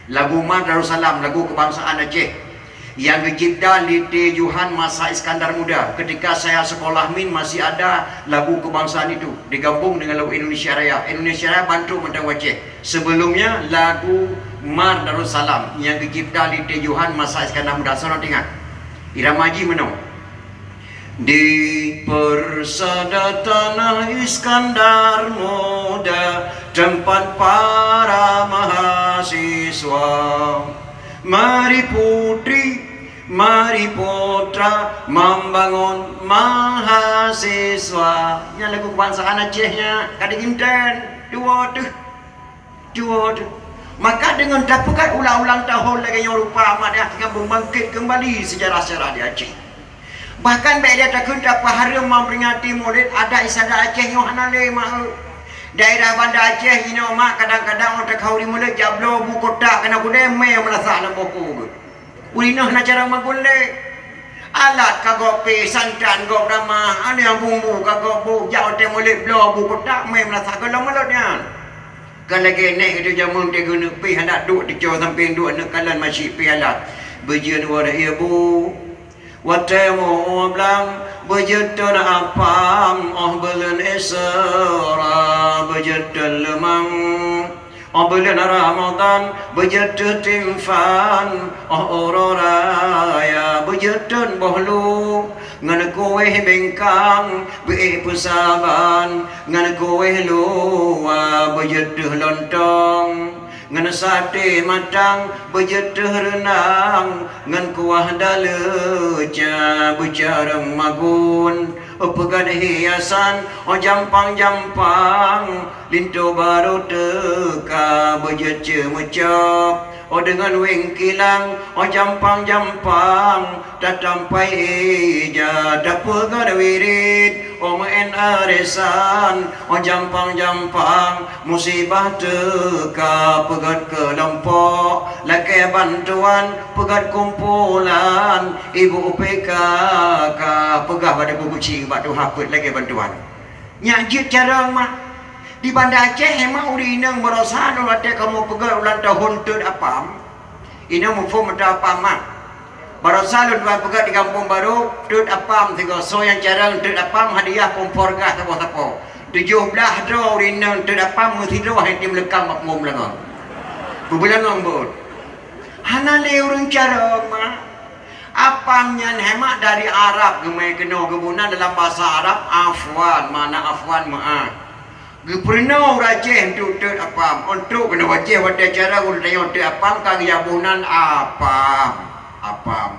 Lagu Mar Darussalam, lagu kebangsaan Aceh, nyang geucipta lé T. Johan masa Iskandar Muda. Ketika saya sekolah MIN masih ada lagu kebangsaan itu, digabung dengan lagu Indonesia Raya. Indonesia Raya bantu mantong Aceh. Sebelumnya lagu Mar Darussalam nyang geucipta lé T. Johan masa Iskandar Muda. Seurang teuingat. Irama jih meunoe. Di persada tanah Iskandar Muda, tempat para mahasiswa. Mari putri, mari putra, membangun mahasiswa. Nyan lagu kebangsaan Aceh nyan, ka diinten, dua teuh. Jua tu. Maka deungon tapeugah ulang-ulang tahun lagèe nyoe rupa, mak, dah tinggai meubangkét keumbali seujarah-seujarah di Aceh. Bahkan bèk lé takheun tapeuhareuem memperingati Maulid, adat istiadat Aceh nyoe hana lé, mak. Daerah Banda Aceh jinoe, mak, kadang-kadang ureueng teuka u Mulod jak bloe bu kotak keunan keudè mè meulasak lam boko geuh. Ureueng inong hana cara magun lé. Alat ka gob pih, santan gob ramah, aneuk bumbu ka gob bu, jak watèe mulod bloe bu kutak mè meurasa gohlom mulod nyan. Ka lagèe nèk geutanyoe jameun teuh geuneuk pih alat duek teucok sampéng duek aneuk kalon masyik pih alat. Beujeuet woe raya bu. Watèe mu'ue blang beujeuet thon apam, óh buleuen Isra beujeuet thon leumang. Óh buleuen Ramadhan beujeuet thon timphan, óh uroe raya beujeuet thon boh lu, ngon kuéh bingkang beu-ék peusaban, ngon kuéh luwa beujeuet thon lontong, ngon saté matang beujeuet thon reundang, ngon kuah daleuca beucarông magun. Peugöt hiasan, óh jampang-jampang, linto barô teuka beujeuet ceumeucok, óh deungon wéng kilang, óh jampang-jampang, tatampai ija, tapeugöt wirit, óh meu'én arisan, óh jampang-jampang, musibah teuka peugöt keulompok, lakèe bantuan, peugöt kumpulan, ibu P K K, peugah bak Teungku Kuching bak tuha peuet lakèe bantuan. Nyak jeuet carông mak. Di Banda Aceh, mak, ureueng inong barosa lôn watèe kamoe peugöt ulang tahun teut apam. Inong muphom meuteumé apam mak. Barosa lôn tuan peugöt di Gampông Barô, teut apam sigoe, soe nyang carông teut apam hadiah kompor gas saboh sapo. Tujoh blah droe ureueng inong teut apam meusidroe han tem leukam bak punggong beulangong. Beubeulangong buet. Hana lé ureueng carông mak. Apam nyan hai mak dari Arab geumè keunoe geuboh nan dalam basa Arab afwan, makna afwan meu'ah. Geupeurunoe ureueng Aceh untuk teut apam. Untuk keunoe Aceh watèe carông ureueng tanyoe teut apam ka geuyaboh nan apam. Apam.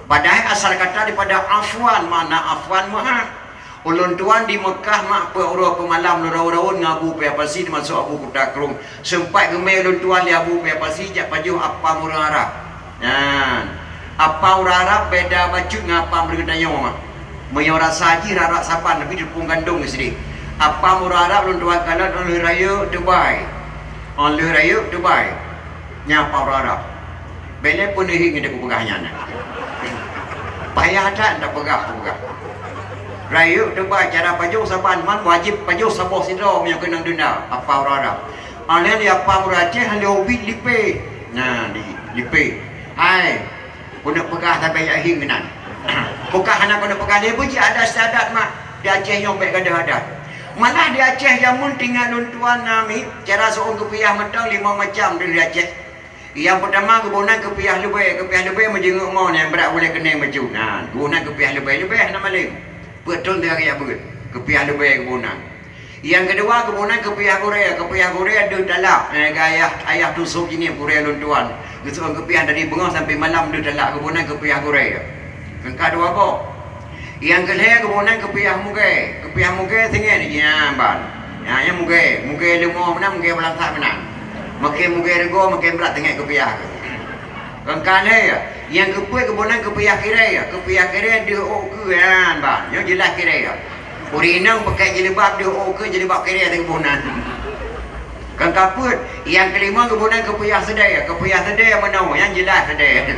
Padahai asal kata daripada afwan, makna afwan meu'ah. Ulôn tuan di Meukah mak peuet uroe peumalam lôn rawon-rawon ngon Abu Paya Pasi teumasok Abu Kuta Krueng. Seumpat geumè ulôn tuan lé Abu Paya Pasi jak pajoh apam ureueng Arab. Nyan. Apam ureueng Arab beda bacut ngon apam ureueng tanyoe mak. Meunyoe rasa jih rara saban tapi teupeung gandong sideh. Apam ureueng Arab lôn tuan kalon óh lheueh rayeuk teubai. Óh lheueh rayeuk teubai. Nyan apam ureueng Arab. Bèk lé peuneuk ngon tapeugah nyan. Payah that tapeugah, tapeugah. Rayeuk teubai cara pajoh saban man wajéb pajoh saboh sidroe meunyoe keunong denda apam ureueng Arab. Alèh di apam ureueng Aceh lé ubit lipéh. Nah, di lipéh. Hai, keuneuk peugah sabe jak hieng keunan. Bukon hana keuneuk peugah lé beuji adat istiadat mak. Di Aceh nyoe bèk gadoh adat. Malah di Aceh jameun tinggai lôn tuan namiet, cara seuôn keupiah mantong limong macam di Aceh. Nyang peutama geuboh nan keupiah leubèe, keupiah leubèe meujeungeuk mon nyang brat ulèe keuneng bacut. Nah, geuboh nan keupiah leubèe, leubèe hana maleng. Peuet thon teuka geujak beuet, keupiah leubèe geuboh nan. Nyang keudua geuboh nan keupiah gurèe, keupiah gurèe deuh talak. Eh, gaya ayah tusok jinih gurèe lôn tuan. Geuseuôn keupiah dari beungoh sampoe malam deuh talak geuboh nan keupiah gurèe. Keungka dua boh. Nyang keulhèe geuboh nan keupiah mugèe, keupiah mugèe singoh nyan ban. Nyan, nyan mugèe, mugèe leumo meunan, mugèe beulansak meunan. Makin mugèe reugoe, makin brat teungoh keupiah. Keungka lhèe, nyang keupeuet geuboh nan keupiah kirèe, keupiah kirèe deuh ôk keue nyan ban. Nyoe jeulaih kirèe. Ureueng inong pakèk jilbab deuh ôk keue jilbab kirèe teuh geuboh nan. Keungka peuet, nyang keulima geuboh nan keupiah seudèe, keupiah seudèe meunoe, nyan jeulaih seudèe.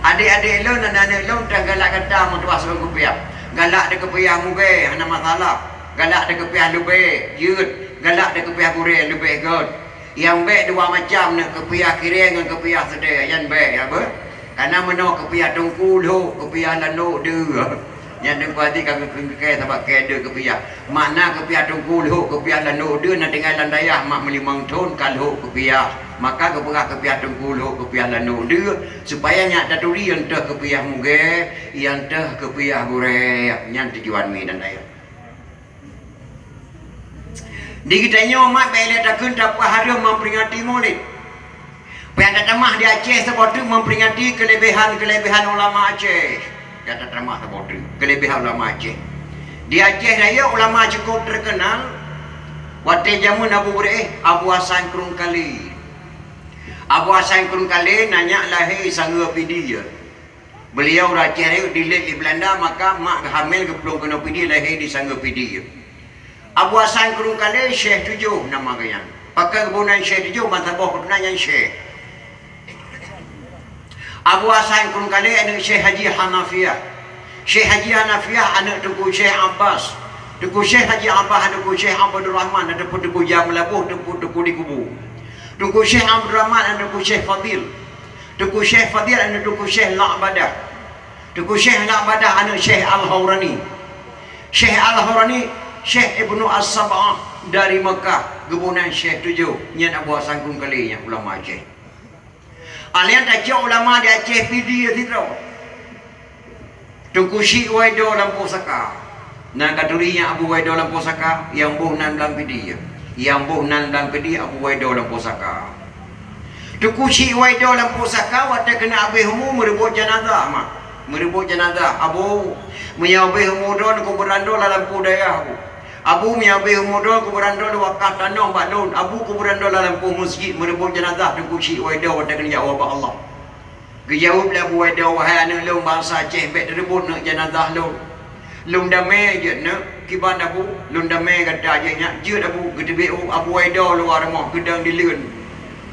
Adék-adék lôn, aneuk-aneuk lôn, teuh galak gata meutuah seuôn keupiah. Galak teuh keupiah mugèe, hana masalah. Galak teuh keupiah leubèe, jeuet. Galak teuh keupiah gurèe, leubèh gèt. Nyang bèk dua macam nyoe, keupiah kirèe ngon keupiah seudèe, nyan bèk, ya beuh. Kana meunoe keupiah teungku lhok, keupiah lanok deuh. Nyan teungku hati ka geukheun keu kèe sabab kèe deuh keupiah. Makna keupiah teungku lhok, keupiah lanok deuh na tinggai lam dayah mak meulimong thon ka lhok keupiah. Maka geupeugah keupiah teungku lhok, keupiah lanok deuh, supaya nyak taturi nyang teuh keupiah mugèe, nyang teuh keupiah gurèe. Nyan tujuan mi dan dayah. Di geutanyoe mat bèk lé takheun tapeuhareuem memperingati Maulid. Payah tatamah di Aceh saboh teuk memperingati keulebihan-keulebihan ulama Aceh. Payah tatamah saboh teuk keulebihan ulama Aceh. Di Aceh Rayek ulama cukup terkenal. Watèe jameun Abu Beureueh, Abu Hasan Krueng Kalé. Abu Hasan Krueng Kalé na nyak lahé Sanggeue Pidie. Beuliau ureueng Aceh Rayek dilèt lé Beulanda, maka mak geuhamil geuplueng keunoe Pidie, lahé di Sanggeue Pidie. Abu Hasan Krueng Kalé Syekh Tujoh nama geuh nyan. Pakon geuboh nan Syekh Tujoh, ban saboh keuturonan nyan Syekh. Abu Hasan Krueng Kalé aneuëk Syekh Haji Hanafiah. Syekh Haji Hanafiah aneuëk Teungku Syekh Abbas. Teungku Syekh Haji Abbas aneuëk Teungku Syekh Abdul Rahman ataupun Teungku Jah Meulaboh, Teungku, Teungku di Kubu. Teungku Syekh Abdul Rahman aneuëk Teungku Syekh Fadil. Teungku Syekh Fadil aneuëk Teungku Syekh La'badah. Teungku Syekh La'badah aneuëk Syekh Al-Haurani. Syekh Al-Haurani, Syekh Ibnu As-Sab'ah dari Mekah, geuboh nan Syekh Tujoh, nyan Abu Hasan Krueng Kalé nyang ulama Aceh. Alèh nyan tacok ulama di Aceh Pidie sidroe. Teungku Chik Waido Lampôh Saka. Na ka turi nyang Abu Waido Lampôh Saka, nyang boh nan lam Pidie. Nyang boh nan lam Pidie Abu Waido Lampôh Saka. Teungku Chik Waido Lampôh Saka watèe keuneuk abéh umu meureubot janazah, mak. Meureubot janazah, Abu, meunyoe abéh umu droe kuburan droe lam lampôh dayah, Abu. Abu, meunyoe abéh umu droe kuburan droe wakaf tanoh bak lôn, Abu, kuburan droe lam lampôh meuseujid, meureubot janazah Teungku Chik Waido watèe keuneuk jak u bak Allah. Geujaweueb lé Abu Waido, "Wahai aneuëk lôn bansa Aceh, bèk teureubot neuk janazah lôn. Lôn damé jeuet neuk, kiban Abu, lôn damé gata jeuet nyak, jeuet Abu." Geuteubiet Abu Waido luwa rumoh, geudong dileuen.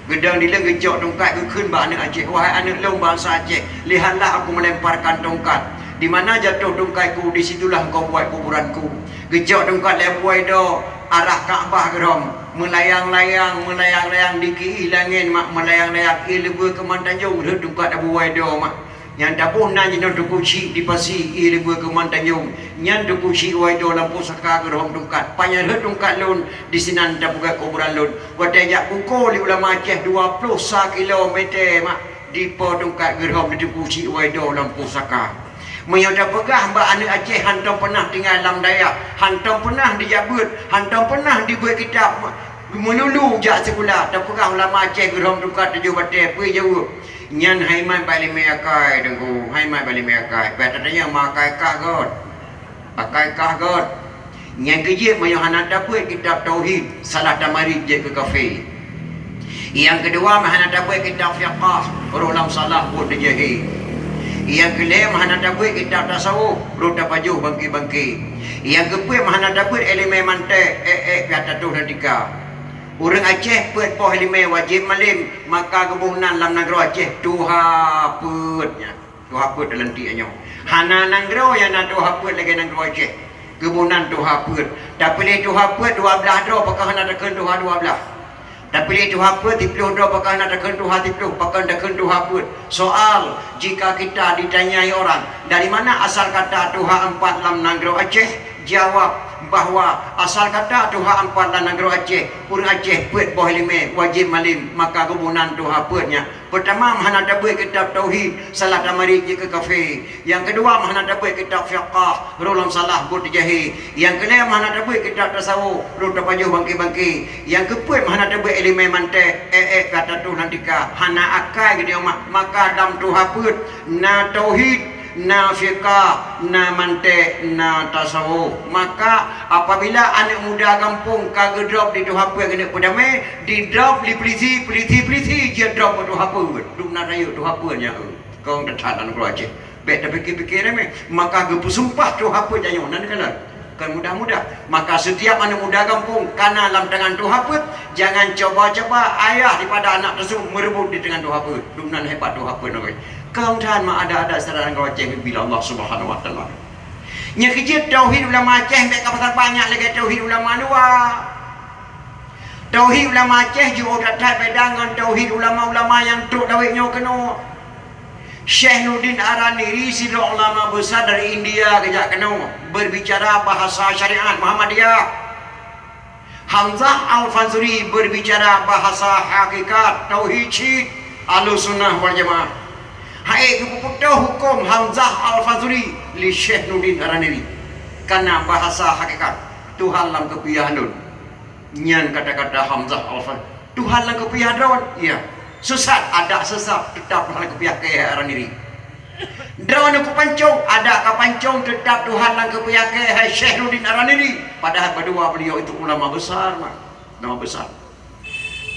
Geudong dileuen geucok tungkat geukheun bak aneuëk Aceh, "Wahai aneuëk lôn bansa Aceh, lihatlah aku melemparkan tongkat. Di mana jatuh tungkatku, di situlah engkau buat kuburanku." Geucok tungkat lé Abu Waido arah Ka'bah geurom, meulayang-layang, meulayang-layang di kiih langèt mak, meulayang-layang ié leubeh keuman tanjong rhot tungkat Abu Waido mak. Nyang taboh nan jinoe Teungku Chik di pasi ié leubeh keuman tanjong, nyan Teungku Chik Waido Lampôh Saka geurom tungkat. Panyang rhot tungkat lôn, disinan tapeugöt kuburan lôn. Watèe jak bukô lé ulama Aceh dua ploh sa kilometer mak. Dipo tungkat geurom di Teungku Chik Waido Lampôh Saka. Meunyoe tapeugah bak aneuëk Aceh hantom peunah tinggai lam dayah, hantom peunah dijak beuet, hantom peunah dibeuet kitab, meululu jak sikula, tapeugah ulama Aceh geurom tungkat tujoh batèe, peue jaweueb? Nyan hai mat bak iéleumé akai, Teungku, hai mat bak iéleumé akai. Bèk tatanyong ma akai kah göt. Akai kah göt. Nyang keujeuet, meunyoe hana tabeuet kitab tauhid, salah tamarit jeuet keu kafé. Nyang keudua, meuhana tabeuet kitab fiqah, rôh lam salah buet teujahé. Nyang keulhèe, meuhana tabeuet kitab tasawuf, rôh tapajoh bangké-bangké. Nyang keupeuet, meuhana tabeuet iéleumé mantek, ék-ék pih tatoh dan tika. Ureuëng Aceh peuet boh iéleumé wajéb malém, maka geuboh nan lam nanggroe Aceh tuha peuet nyan. Tuha peuet dalam tiek nyoe. Hana nanggroe nyang na tuha peuet lagèe nanggroe Aceh. Geuboh nan tuha peuet. Tapiléh tuha peuet dua blaih droe, pakon hana takheun tuha dua blaih. Tapiléh tuha peuet siploh droe, pakon hana takheun tuha siploh, pakon takheun tuha peuet. Soal, jika kita ditanyai orang, "Dari mana asal kata tuha empat lam nanggroe Aceh?" Jawab bahwa asal kata tuha empat lam nanggroe Aceh, ureuëng Aceh peuet boh iéleumé wajéb malém, maka geuboh nan tuha peuet nyan. Peurtama, meuhana tabeuet kitab tauhid, salah tamarit jeuet keu kafé. Nyang keudua, meuhana tabeuet kitab fiqah, rôh lam salah buet teujahé. Nyang keulhèe, meuhana tabeuet kitab tasawuf, rôh tapajoh bangké-bangké. Nyang keupeuet, meuhana tabeuet iéleumé mantek, ék-ék ka tatoh dan tika. Hana akai geutanyoe mak, maka lam tuha peuet na tauhid, na fiqah, na mantek, na tasawuf. Maka, apabila aneuëk muda gampông ka geudrop di tuha peuet keuneuk peudamé, didrop lé pulisi, pulisi, pulisi jeuet drop u tuha peuet. Dum na rayeuk tuha peuet nyan, eh. Kong that-that lam nanggroe Aceh. Bèk tapikir-pikir remeh. Maka geupeusumpah tuha peuet nyan nyoe, nan keunan. Kon mudah-mudah. Maka setiap aneuëk muda gampông kana lam tangan tuha peuet, jangan coba-coba ayah daripada anak tersebut merebut di tangan tuha peuet. Dum nan hebat tuha peuet nyan. Kong that mak adat-adat syara nanggroe Aceh bila Allah Subhanahu wa Taala. Nyang keujeuet tauhid ulama Aceh bèk ka pasal banyak lagèe tauhid ulama luwa. Tauhid ulama Aceh jiôh that-that beda ngon tauhid ulama-ulama nyang trok dawét nyoe keunoe. Syekh Nuruddin Ar-Raniri sidroe ulama besar dari India geujak keunoe, berbicara bahasa syariat Muhammadiyah. Hamzah Al-Fansuri berbicara bahasa hakikat, tauhid cit, Ahlussunnah wal Jamaah. Hai geupeutoh huköm Hamzah Al-Fansuri lé Syekh Nuruddin Ar-Raniri. Kana bahasa hakikat, Tuhan lam keupiah lôn. Nyan kata-kata Hamzah Al-Fansuri. Tuhan lam keupiah droe, iya. Sesat, adak sesat, tetap Tuhan lam keupiah keu Ar-Raniri. Droeneuh kupancong, adak kapancong, teutap Tuhan lam keupiah keu hai Syekh Nuruddin Ar-Raniri. Padahai bandua beliau itu ulama besar, mak. Ulama besar.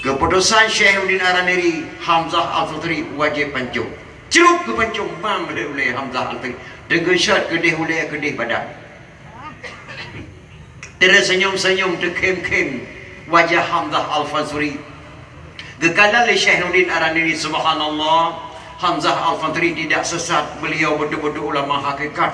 Keuputosan Syekh Nuruddin Ar-Raniri, Hamzah Al-Fansuri wajéb pancong. Crup geupancong, bang lé ulèe Hamzah Al-Fansuri. Deungon syot keudeh ulèe, keudeh badan. Teursenyum-senyum, teukhém-khém wajah Hamzah Al-Fansuri. Geukalon lé Syekh Nuruddin Ar-Raniri, subhanallah, Hamzah Al-Fansuri tidak sesat, beliau betul-betul ulama hakikat.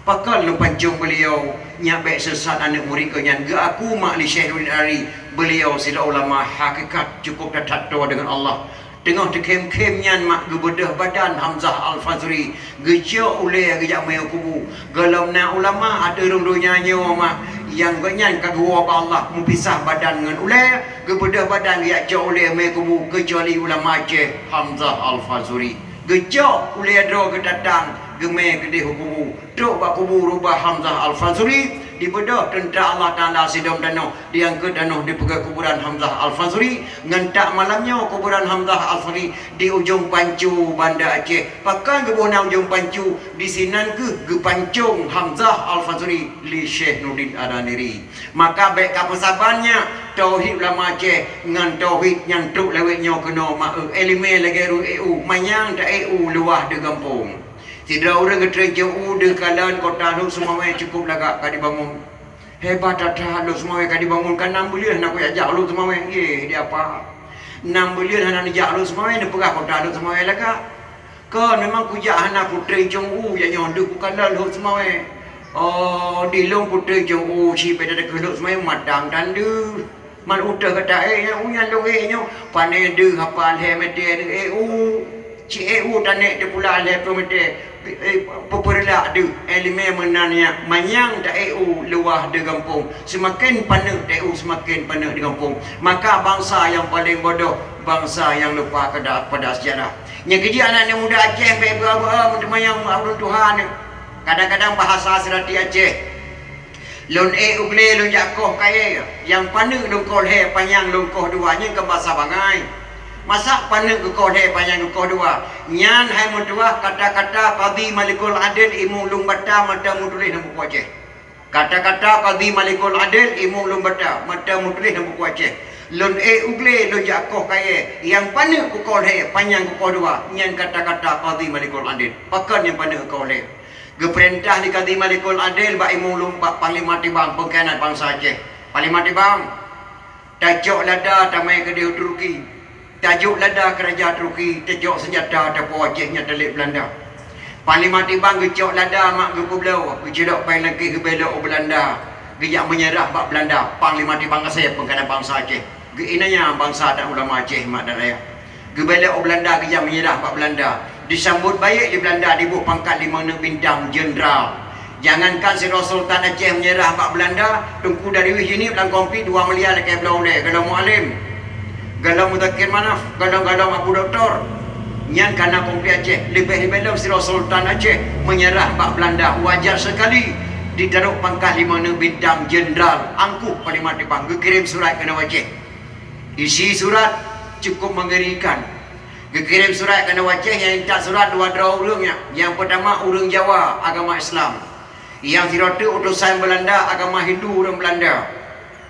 Pakon lôn pancong beliau nyak bék sesat aneuk murit geuh nyan, geuaku mak lé Syekh Nuruddin Al-Adhari, beliau sidroe ulama hakikat, cukup that-that toe deungon Allah. Teungoh teukhém-khém nyan mak geubeudôh badan Hamzah Al-Fansuri, geucok ulée geujak mé u kubu. Gohlom na ulama ateueh rhueng donya nyoe mak, nyang gobnyan ka geuwoe bak Allah meupisah badan ngon ulée, geubeudôh badan geujak cok ulée mé kubu, keucuali ulama Aceh Hamzah Al-Fansuri. Geucok ulée droe geutatang, geumé keudeh u kubu. Trok bak kubu rubah Hamzah Al-Fansuri, dibeudôh teuntra Allah Taala sidom tanoh, diangkot tanoh dipeugöt kuburan Hamzah Al-Fansuri. Ngon tak malam nyoe kuburan Hamzah Al-Fansuri di Ujong Pancu, Banda Aceh. Pakon geuboh nan Ujong Pancu, disinan keuh geupancong Hamzah Al-Fansuri lé Syekh Nuruddin Al-Adhari. Maka bék kapeusaban nyak tauhid ulama Aceh ngon tauhid nyang trok lawét nyoe keunoe mak eu, iéleumé lagée rhueng ék u, manyang ta ék u luwah deuh gampông. Sidroe ureuëng geutreun cong u deuh kalon kota Lhokseumawe cukup lagak ka dibangun. Hebat that-that Lhokseumawe ka dibangun, ka nam buleuen hana kujak jak Lhokseumawe, yeh di apa. Nam buleuen hana neujak Lhokseumawe, neupeugah kota Lhokseumawe lagak. Kon memang kujak hana kutreun cong u, jak nyoe deuh kukalon Lhokseumawe. Oh, di lôn kutreun cong u, si beda deungon Lhokseumawe matang tan deuh. Man uteuh gata ék nyoe, u nyan lôn ék nyoe, pane deuh hapa lhée meter deuh ék u. Ci ék u tanék teupula lhée ploh meter, eh, peupeureulah deuh, iéleumé meunan nyak, manyang ta ék u luwah deuh gampông, seumaken paneuk ta ék u, seumaken paneuk deuh gampông. Maka bansa nyang paleng bodoh, bansa nyang lupa pada, pada sejarah. Nyang keujih aneuk muda Aceh bék beu-, beu-, meuteumanyong ureuëng tuha nyoe. Kadang-kadang bahasa seurati Aceh. Lôn ék u glé lôn jak koh kayée, nyang paneuk lôn koh lhée, panyang lôn koh dua, nyan kon basa bangai. Masa paneuk geukoh lhée, panyang geukoh dua? Nyan hai meutuwah kata-kata Kadhi Malikul Adil Imum Lôn Bata mata meutuléh lam buku Aceh. Kata-kata Kadhi Malikul Adil Imum Lôn Bata mata meutuléh lam buku Aceh. Lôn ék u glé lôn jak koh kayée, nyang paneuk kukoh lhée, panyang kukoh dua, nyan kata-kata Kadhi Malikul Adil. Pakon nyang paneuk kukoh lhée? Geupeurintah lé Kadhi Malikul Adil bak Imum Lôn, bak Panglima Tibang peungkhianat bansa Aceh. Panglima Tibang, tacok lada tamé keudeh u Turki. Tajok lada keu raja Turki, tacok seunjata tapo Aceh nyan talét Beulanda. Panglima Tibang geucok lada mak geupeubloe, geucilok péng langkéh geubélok u Beulanda. Geujak meunyeurah bak Beulanda, Panglima Tibang Asée peungkhianat bansa Aceh. Geuinanya bansa dan ulama Aceh mak dan ayah. Geubélok u Beulanda geujak meunyeurah bak Beulanda. Disambot baék lé Beulanda diboh pangkat limong neuk bintang jeuneural. Jangankan sidroe Sultan Aceh meunyeurah bak Beulanda, Teungku Darius Jeunieb lam konflik dua miliar lakée bloe ulée, gohlom Mualem, gohlom Muzakir Manaf, gohlom-gohlom Abu Doktor. Nyan kana konflik Aceh, leubeh-leubeh lom sidroe Sultan Aceh meunyeurah bak Beulanda, wajar seukali ditarok pangkat limong neuk bintang jeuneural, angkuh Panglima Tibang geukirém surat keunoe Aceh. Isi surat cukup mengerikan. Geukirém surat keunoe Aceh, nyang intat surat dua droe ureuëng nyan. Nyang peutama ureuëng Jawa agama Islam. Nyang sidroe teuk utosan Beulanda agama Hindu ureuëng Beulanda.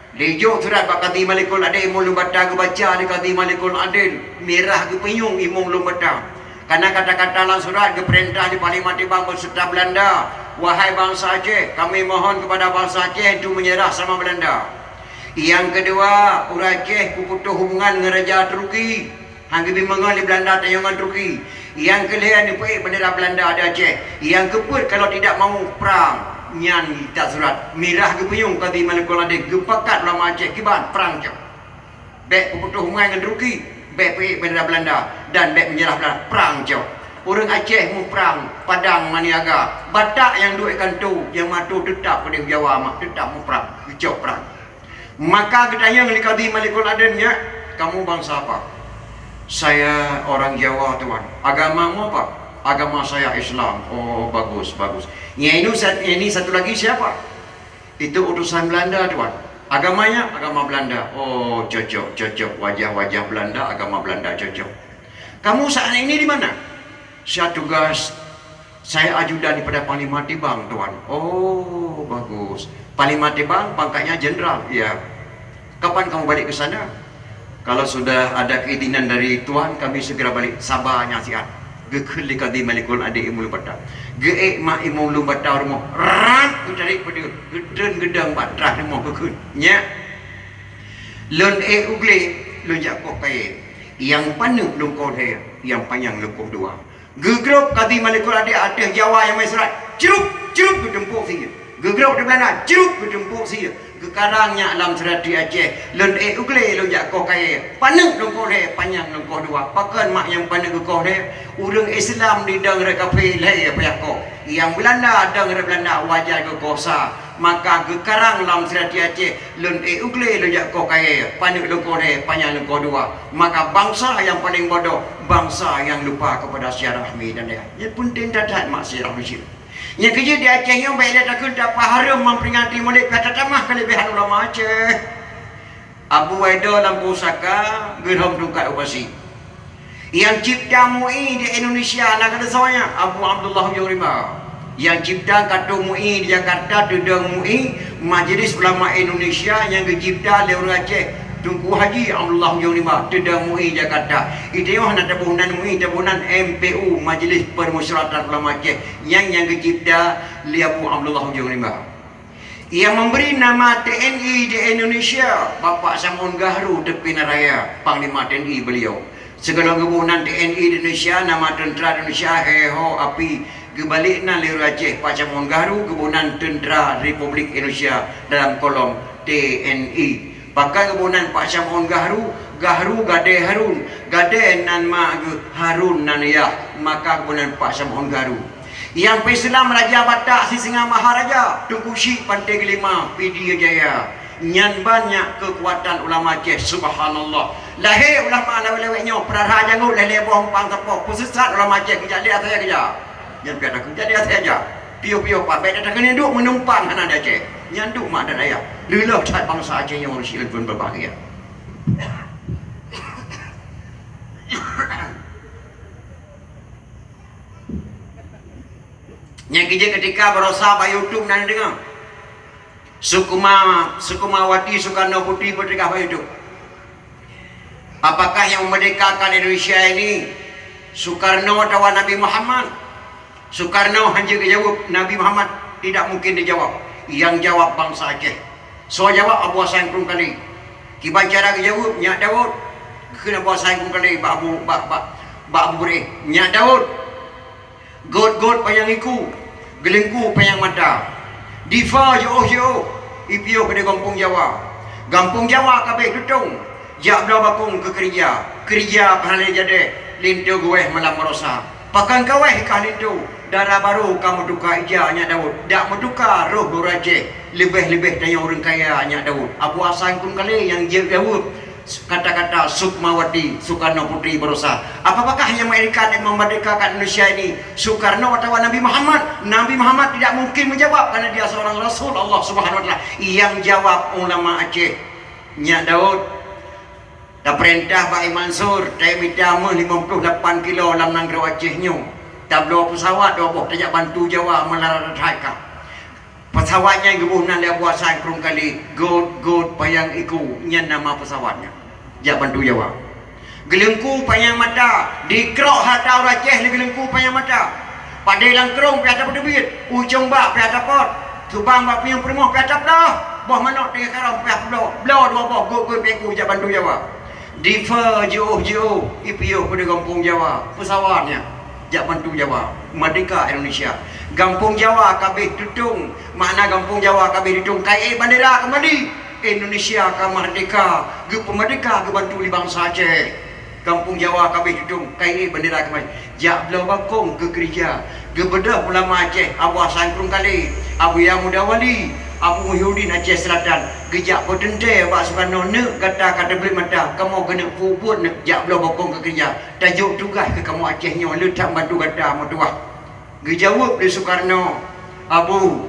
Dijok surat bak Kadhi Malikul Adil Imum Lôn Bata, geubaca lé Kadhi Malikul Adil, mirah geupeunyueng Imum Lôn Bata. Kana kata-kata lam surat geupeurintah lé Panglima Tibang beuseurta Beulanda, "Wahai bansa Aceh, kami mohon kepada bansa Aceh untuk menyerah sama Beulanda." Nyang keudua, ureuëng Aceh peuputôh hubungan ngon raja Turki. Han geubi meungon lé Beulanda tanyoe ngon Turki. Nyang keulhée neupeuék bendera Beulanda di Aceh. Nyang keupeuet kalau tidak mau perang, nyan intat surat. Mirah geupeunyueng Kadhi Malikul Adil, geupakat ulama Aceh kiban perang cok. Bék peuputôh hubungan ngon Turki, bék peuék bendera Beulanda dan bék meunyeurah Beulanda, perang cok. Ureuëng Aceh muprang, Padang, Maniaga, Batak nyang duek kanto, nyang mato teutap keudeh Jawa mak teutap muprang, geucok prang. Maka geutanyong lé Kadhi Malikul Adil nyan, "Kamu bangsa apa?" "Saya orang Jawa, Tuan." "Agamamu apa?" "Agama saya Islam." "Oh, bagus, bagus. Yang ini, sa-, ini satu lagi siapa?" "Itu utusan Belanda, Tuan." "Agamanya?" "Agama Belanda." "Oh, cocok, cocok. Wajah-wajah Belanda, agama Belanda cocok." "Kamu saat ini di mana?" "Saya tugas, saya ajudan daripada Panglima Tibang, Tuan." "Oh, bagus. Panglima Tibang pangkatnya jenderal?" "Iya." "Kapan kamu balik ke sana?" "Kalau sudah ada keizinan dari Tuan, kami segera balik." "Saba nyang siat," geukheun lé Kadhi Malikul Adil Imum Lôn Bata. Geuék mak Imum Lôn Bata rumoh, rat, geutarek peudeuh, geutreun geudong bak trah rumoh geukheun, "Nyak, lôn ék u glé, lôn jak koh kayée. Nyang paneuk lôn koh lhée, nyang panyang lôn koh dua." Geugrôb Kadi Malikul Adil ateueh Jawa nyang meusurat, crup, crup geuteumpôk sie. Geugrôb di Beulanda, crup geuteumpôk sie. Geukarang nyak lam seurati Aceh, lôn ék u glé lôn jak koh kayée. Paneuk lôn koh lhée, panyang lôn koh dua. Pakon mak nyang paneuk geukoh lhée? Ureuëng Islam didong rot kafé lhée payah koh. Nyang Beulanda dong rot Beulanda wajar geukoh sa. Maka geukarang lam seurati Aceh, lôn ék u glé lôn jak koh kayée. Paneuk lôn koh lhée, panyang lôn koh dua. Maka bansa nyang paleng bodoh, bansa nyang lupa keupada seujarah mi dan ayah. Nyan peunteng that-that mak seujarah manusia. Nyang keujeuet di Aceh nyoe bék lé takheun tapahareuem memperingati Maulid pih tatamah keuleubaihan ulama Aceh. Abu Waido lam pusaka geurhom tungkat u Pasi. Nyang cipta MUI di Indonesia na geutanyoe, Abu Abdullah Ujong Rimba. Nyang cipta katong MUI di Jakarta, teudong MUI, Majelis Ulama Indonesia, nyang geucipta lé ureuëng Aceh, Teungku Haji Abdullah Ujong Rimba, teudong MUI Jakarta. Di tanyoe hana taboh nan MUI, taboh nan MPU, Majelis Permusyawaratan Ulama Aceh, nyang, nyang geucipta lé Abu Abdullah Ujong Rimba. Nyang memberi nama TNI di Indonesia, Bapak Syamhun Gahru, teupina raya, Panglima TNI beliau. Sigohlom geuboh nan TNI di Indonesia, nama tentera Indonesia, He Ho Api, geubalek nan lé ureuëng Aceh, Pak Syamhun Gahru, geuboh nan Tentera Republik Indonesia dalam kolom TNI. Pakon geuboh nan Pak Syamhun Gahru, Gahru gadée Harun, gadée nan mak geuh, Harun nan yah, maka geuboh nan Pak Syamhun Gahru. Nyang peuseulamat Raja Batak Sisingamangaraja, Teungku Chik Panté Geulima, Pidie Jaya. Nyan banyak keukuatan ulama Aceh, subhanallah. Lahé ulama lawét-lawét nyoe, peurara jangôt lhée-lhée boh umpang sapoh, peusisat ulama Aceh, geujak lé asai geujak. Nyan piah takheun, jak lé asai jak. Piôh-piôh pat, bék takheun duek meunumpang hana di Aceh. Nyan duek mak dan ayah. Leuloh that bansa Aceh nyoe ureuëng syiek lôn peubahagia. Nyang keujeuet keutika barosa bak YouTube na neudeungoe. Sukuma, Sukumawati Sukarno Putri peuteugah bak YouTube. Apakah yang memerdekakan Indonesia ini Sukarno atawa Nabi Muhammad? Sukarno hana geujaweueb, Nabi Muhammad tidak mungkin dijawab. Yang jawab bansa Aceh. Soe jawab? Abu Hasan Krueng Kali. Kiban cara geujaweueb, Nyak Daud. Kheun Abu Hasan Krueng Kali bak Abu, bak, bak, bak Abu Beureueh, Nyak Daud. Gôt-gôt panyang iku, geuleungku panyang mata. Difa jiôh-jiôh, ipiôh keudeh gampông Jawa. Gampông Jawa ka abéh tutông, jak bloe bakong keu keurija. Keurija ka hana lé jadeh, linto geuwéh malam barosa. Pakon ka wéh kah linto, dara barô ka meutuka ija Nyak Daud. Dak meutuka roh ureuëng Aceh, leubeh-leubeh tanyoe ureuëng kaya Nyak Daud. Abu Hasan Krueng Kali nyang jeuet jaweueb. Kata-kata Sukmawati Sukarno Putri barosa. Apakah yang memerdekakan, memerdekakan Indonesia ini Sukarno atawa Nabi Muhammad? Nabi Muhammad tidak mungkin menjawab karena dia seorang rasul Allah Subhanahu Wa Taala. Yang jawab ulama Aceh. Nyak Daud, tapeurintah bak I Mansur, taék mita méuh limong ploh lapan kilo lam nanggroe Aceh nyoe. Tabloe peusawat dua boh tajak bantu Jawa meularat that ka. Peusawat nyan geuboh nan lé Abu Hasan Krueng Kali, gôt-gôt panyang iku, nyan nama peusawat nyan. Jak bantu Jawa. Geuleungku panyang mata, dikrok hareuta ureuëng Aceh lé geuleungku panyang mata. Padé lam krueng piah tapeuteubiet, ucông bak piah tapot, subang bak piôh peurumoh piah taploh, boh manok teungoh karông piah publoe, bloe dua boh gôt-gôt panyang iku jak bantu Jawa. Difa jiôh-jiôh, ipiôh keudeh gampông Jawa, peusawat nyan. Jak bantu Jawa, merdeka Indonesia. Gampông Jawa ka abéh tutông, makna gampông Jawa ka abéh tutông, ka ék bandera keumbali. Indonesia ka merdeka, geupeumerdeka geubantu lé bansa Aceh. Gampông Jawa ka abéh tutông, ka ék bandera keumbali. Jak bloe bakong keu keurija. Geubeudôh ulama Aceh, Abu Hasan Krueng Kali, Abuya Muda Wali, Abu Muhyiddin Aceh Selatan, geujak peuteuntée bak Sukarno, neuk gata ka teubleuet mata, kamoe keuneuk peubuet neuk jak bloe bakong keu keurija. Tajok tugaih keu kamoe Aceh nyoe, le that bantu gata meutuwah. Geujaweueb lé Sukarno, Abu,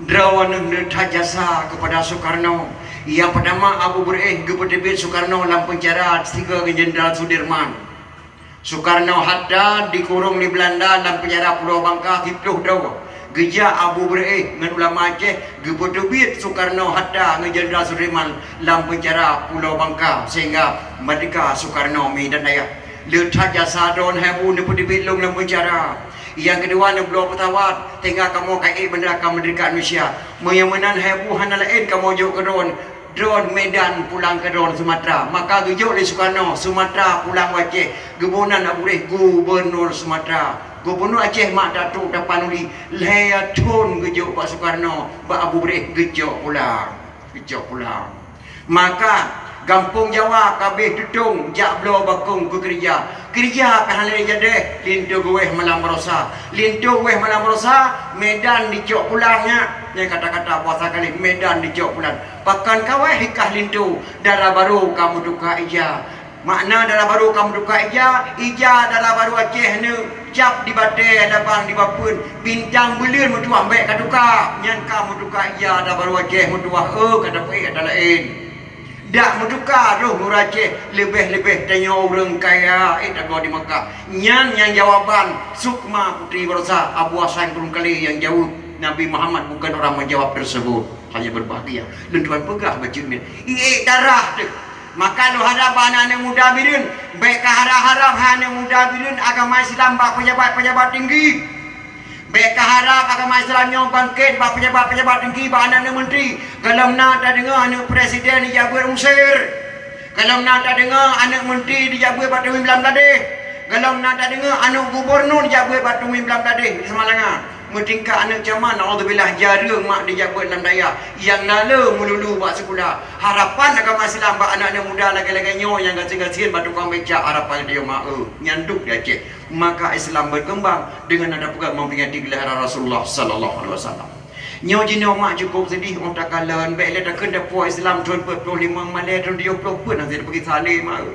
droeneuh le that jasa keupada Sukarno. Nyang peutama Abu Beureueh geupeuteubiet Sukarno lam peunjara sigoe ngon Jenderal Sudirman. Sukarno Hatta dikurong lé Beulanda lam peunjara Pulo Bangka siplôh droe. Geujak Abu Beureueh ngon ulama Aceh geupeuteubiet Sukarno Hatta ngon Jenderal Sudirman lam peunjara Pulo Bangka sehingga merdeka Sukarno mi dan ayah. Le that jasa droeneuh hai Abu neupeuteubiet lôn lam peunjara. Nyang keudua neubloe peusawat sehingga kamoe ka ék bandera ka merdeka Indonesia. Meunyoe meunan hai Abu hana laén kamoe jok keu droeneuh. Droen Medan pulang keu droen Sumatra. Maka geujok lé Sukarno Sumatra pulang u Aceh, geuboh nan Abu Reh Gubernur Sumatra. Gubernur Aceh mak tatrok tapan uli, lhèe thon geujok bak Sukarno, bak Abu Reh geucok pulang. Geucok pulang. Maka gampông Jawa ka abéh teutông jak bloe bakông keu keurija. Keurija ka hana lé jadeh, linto geuwéh malam baroesa. Linto geuwéh malam baroesa, Medan dicok pulang nyan. Nyan kata-kata puasa kali, Medan dicok pulang. Pakon ka wéh ikah linto, dara barô ka meutuka ija. Makna dara barô ka meutuka ija, ija dara barô Aceh nyoe, cap di batée, labang di bapeuen, bintang buleuen meutuwah bèk ka tuka. Nyan ka meutuka ija dara barô Aceh meutuwah, eu, ka tapeuék ata laén. Dak meutuka roh ureueng Aceh, leubeh-leubeh tanyoe ureueng kaya, eh, tagoe di Makkah. Nyan nyang jawaban Sukma Putri Baroesa, Abu Hasan Gurun Kale nyang jaweueb. Nabi Muhammad bukan orang menjawab tersebut. Hanya berbahagia. Lôn tuan peugah bacut nyan. Iék darah teuh. Maka lôn harab bak aneuk muda bireuen, bèk ka harab-harab hai aneuk muda bireuen agama Islam bak pejabat-pejabat tinggi. Bèk ka harab agama Islam nyoe bangkét bak pejabat-pejabat tinggi, bak aneuk-aneuk menteri. Gohlom na tadeungoe aneuk presiden dijak beuet u Mesir. Gohlom na tadeungoe aneuk menteri dijak beuet bak teumim Bangladesh. Gohlom na tadeungoe aneuk gubernur dijak beuet bak teumim Bangladesh di Samalanga. Meutingkat aneuk camat, naudzubillah, jareueng mak dijak beuet lam dayah. Nyang na le meululu bak sikula. Harapan agama Islam bak aneuk-aneuk muda lagèe-lagèe nyoe nyang gasien-gasien bak tukang becak, harapan geutanyoe mak, eu, nyan duek di Aceh. Maka Islam berkembang dengan ada peugah memperingati kelahiran Rasulullah sallallahu alaihi wasallam. Nyoe jinoe mak cukup sedih, oh takalon, bèk lé takheun tapuwoe Islam thon peuet ploh limong malèe thon tujoh ploh peuet hana jipeugi salé mak.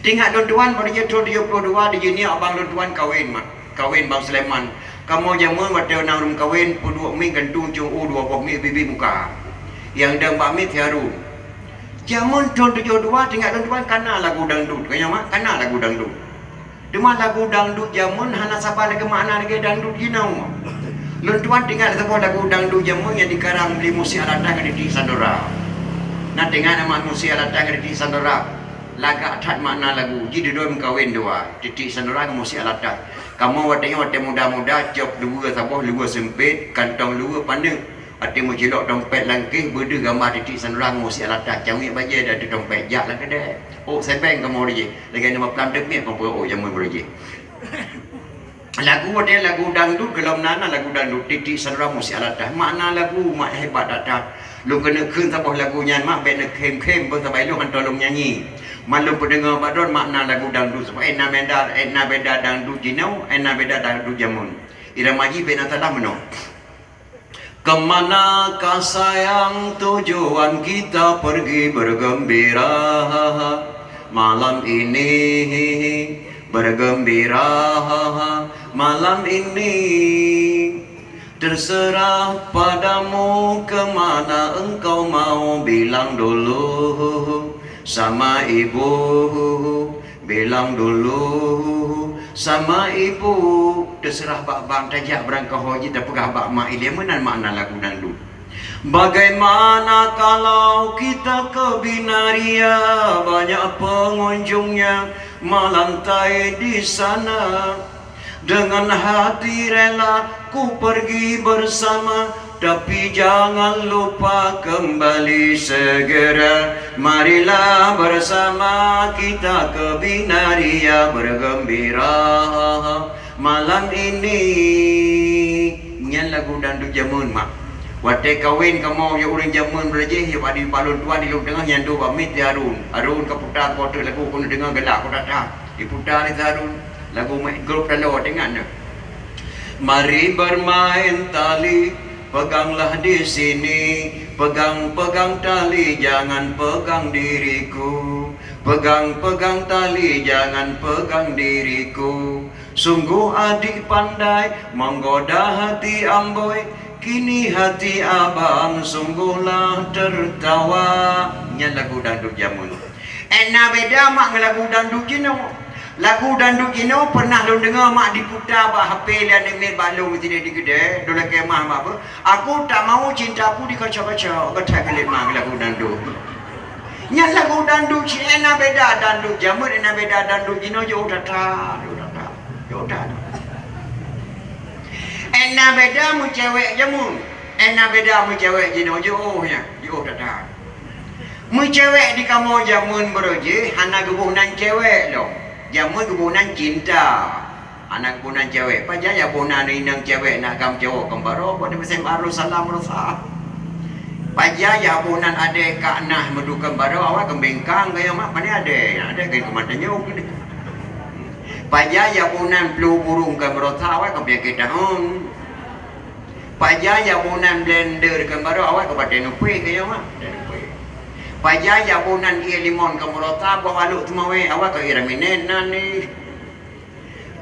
Teuingat lôn tuan, bak jih thon tujoh ploh dua di jih nyoe abang lôn tuan kawen mak. Kawen Bang Sulaiman. Kamoe jameun watèe na ureueng kawen, peuduek miet gantung cong u dua boh miet bibi muka. Nyang dang bak miet si Harun. Jameun thon tujoh dua teuingat lôn tuan kana lagu dangdut. Ka nyoe mak, kana lagu dangdut. Teuma lagu dangdut jameun hana saban lagèe makna lagèe dangdut jinoe. Lôn tuan teuingat saboh lagu dangdut jameun nyang dikarang lé Musi Alatas ngon Titik Sandora. Na teuingat nama Musi Alatas ngon Titik Sandora? Lagak that makna lagu jih, dudoe meukawen dua, Titik Sandora ngon Musi Alatas. Kamoe watèe nyoe watèe muda-muda, cop luweue saboh, luweue seumpet, kantong luweue paneuk. Watèe meucilok dompet lam kéh, beudeuh gamba Titik Sandora ngon Musi Alatas, cawiek bajèe dan dompet jak lam keudè. Ôk sèbeng kamoe reujéh, lagèe nyoe bak plam teumèe kamoe peuôk jameun reujéh. Lagu watèe lagu dangdut gohlom na, na lagu dangdut Titik Sandora Musi Alatas. Makna lagu mak hebat that-that. Lôn keuneuk kheun saboh lagu nyan mak, bèk neukhém-khém, beuh sabai lôn hantom lôn nyanyi. Man lôn peudeungoe bak droen makna lagu dangdut. Sabab, eh, na beda, eh, na beda dangdut jinoe, eh, na beda dangdut jameun. Irama jih bèk na salah meunoe. Kemanakah sayang tujuan kita pergi bergembira malam ini? Bergembira malam ini. Terserah padamu kemana engkau mau, bilang dulu sama ibu. Bilang dulu sama ibu, teuseurah bak bang tajak beurangkaho jih tapeugah bak mak ilèe meunan makna lagu dangdut. Bagaimana kalau kita ke Binaria, banyak pengunjungnya melantai di sana. Dengan hati rela ku pergi bersama, tapi jangan lupa kembali segera. Marilah bersama kita ke Binaria bergembira malam ini. Nyan lagu dangdut jameun mak. Watèe kawen kamoe, ya ureueng jameun beurajih, ya bak di bak lôn tuan di lôn teungoh nyan dua bak miet si Harun. Harun ka puta saboh teuk lagu keuneuk deungoe galak kota that. Diputa lé si Harun lagu mak grup taloe, teuingat nyoe. Mari bermain tali, peganglah di sini, pegang-pegang tali, jangan pegang diriku, pegang-pegang tali, jangan pegang diriku. Sungguh adik pandai menggoda hati amboi, kini hati abang sungguhlah tertawa. Nyan lagu dangdut jameun. Éh, na beda mak ngon lagu dangdut jinoe. Lagu dangdut jinoe pernah lôn deungoe mak diputa bak H P lé aneuk miet bak lôn sidéh di keudè, lôn lakèe mah bak beuh, "Aku tak mau cintaku dikocok-kocok," geutak keulet mak lagu dangdut. Nyan lagu dangdut cit, éh, na beda dangdut jameun, éh, na beda dangdut jinoe, jiôh that-that, jiôh that-that, jiôh that-that. Éh, na beda meucewek jameun, éh, na beda meucewek jinoe, jiôh nyan, jiôh that-that. Meucewek di kamoe jameun barô jih hana geuboh nan cewek lom. Jameun geuboh nan cinta. Hana geuboh nan cewek. Pajan jak boh nan inong cewek na agam cowok keu barô, buet di musim arus salam rosa. Pajan jak boh nan adé kak nah meudukon barô, awai keu bengkang keu nyoe mak, pane adé, adé keu keumantanyong. Pajan jak boh nan plu burung keu meurota, awai keu peunyakét tahun. Pajan jak boh nan blender keu barô, awai keu batée nupui keu nyoe mak. Batée nupui. Pajan jak boh nan ié limon keu meurota, boh aluk teumawé, awai keu ié raminen nan ni.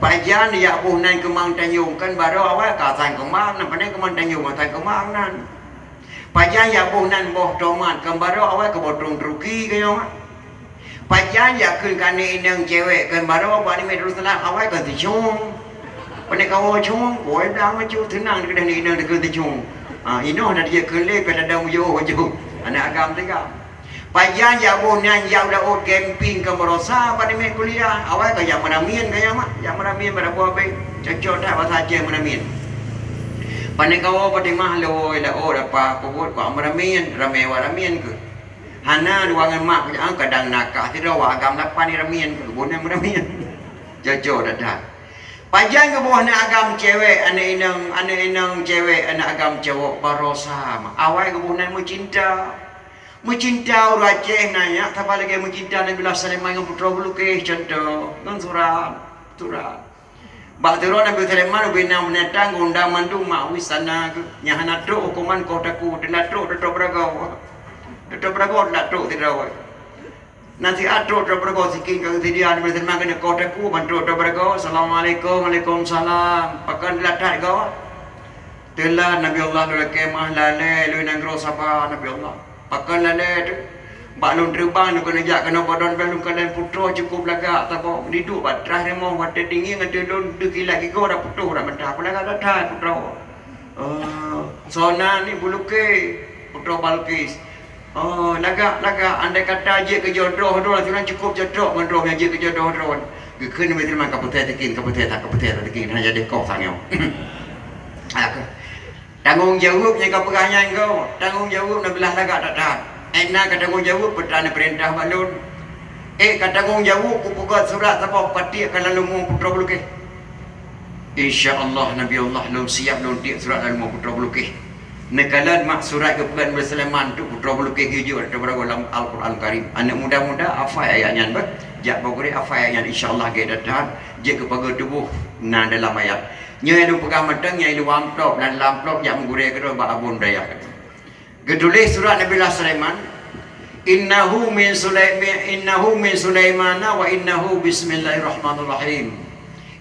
Pajan jak boh nan keumang tanyong keu barô, awai keu asang keumang nan, pane keumang tanyong asang keumang nan. Pajan jak boh nan boh tomat keu barô, awai keu boh trueng Turki keu nyoe mak. Pajan jak kheun keu aneuk inong cewek keu barô bak Aneuk Miet Darussalam, awai keu teucong. Pane kawoe cong, woe blang bacut, teunang dikeue aneuk inong dikeue teucong. Ha, inoe na dijak kheun lé, pih tadong bujôh bacut. Aneuk agam teuga. Pajan jak boh nan jak u laôt camping keu barosa bak Aneuk Miet kuliah, awai keu jak meuramin keu nyoe mak, jak meuramin bak dapur abéh. Cocok that basa Aceh meuramin. Pane kawoe Fatimah lôn woe laôt apa peubuet keu meuramin, ramé awak ramin keuh. Hana dua ngon mak, kadang nakah sidroe, wak agam lapan ni ramin, keubunan meuramin. Cocok that-that. Pajan geuboh aneuk agam cewek, aneuk inong, aneuk inong cewek, aneuk agam cowok barosa mak. Awai geuboh nan meucinta. Meucinta ureueng Aceh na nyak, saban lagée meucinta Nabiullah Sulaiman ngon Putroe Bulqis, contoh, ngon surat, surat. Bak sidroe Nabi Sulaiman ubé na binatang geuundang mandum mak u istana geuh. Nyang hana trok huköman koh takue, teulat trok teutob beuragoe. Teutob beuragoe teulat trok sidroe. Na siat trok teutob beuragoe sikin ka geuseudia Nabi Sulaiman keuneuk koh takue ban trok teutob beuragoe. Assalamualaikum, waalaikumsalam. Pakon teulat that goe? Teulat Nabi Allah lôn lakée meuah lalée lôn nanggroe Saba Nabi Allah. Pakon lalée teuh? Bak lôn treubang lôn keuneuk jak keunoe padon beh lôn kalon putroe cukôp lagak saboh. Diduek bak traih rumoh watée dingin ateueh lôn deuh kilat gigoe dak putôh dak meuta. Peue lagak that-that putroe? Oh, soe nan ni? Bulqis, putroe Balqis. Oh, lagak, lagak. Andai kata jeuet keu jodoh droe, sinan cukôp cocok ngon droe nyang jeuet keu jodoh droe. Geukheun Nabi Sulaiman ka peuthèe sikin, ka peuthèe that, ka peuthèe that sikin, hana jadi koh sang nyoe. Tanggong jaweueb nyang ka peugah nyan goe, tanggong jaweueb na beulah lagak that-that. Ék na ka tanggong jaweueb peue treun peurintah bak lôn. Ék ka tanggong jaweueb kupeugöt surat saboh patiek ka lam lumoe Putroe Bulqis. Insya Allah Nabi Allah lôn siab lôn tiek surat lam lumoe Putroe Bulqis. Neukalon mak surat geupeugöt Nabi Sulaiman tu Putroe Bulqis geujok ateueh beuragoe lam Al-Quran Karim. Aneuk muda-muda hafai ayat nyan beh. Jak bak gurée hafai ayat nyan insya Allah gét that-that jeuet keu pageue tuboh na dalam ayat. Nyoe nyang lôn peugah mantong nyang i luwa amplop dan lam amplop jak meugurée keudroe bak Abu Dayah. Geutuléh surat Nabiullah Sulaiman, "Innahu min Sulaiman, innahu min Sulaimana wa innahu bismillahirrahmanirrahim."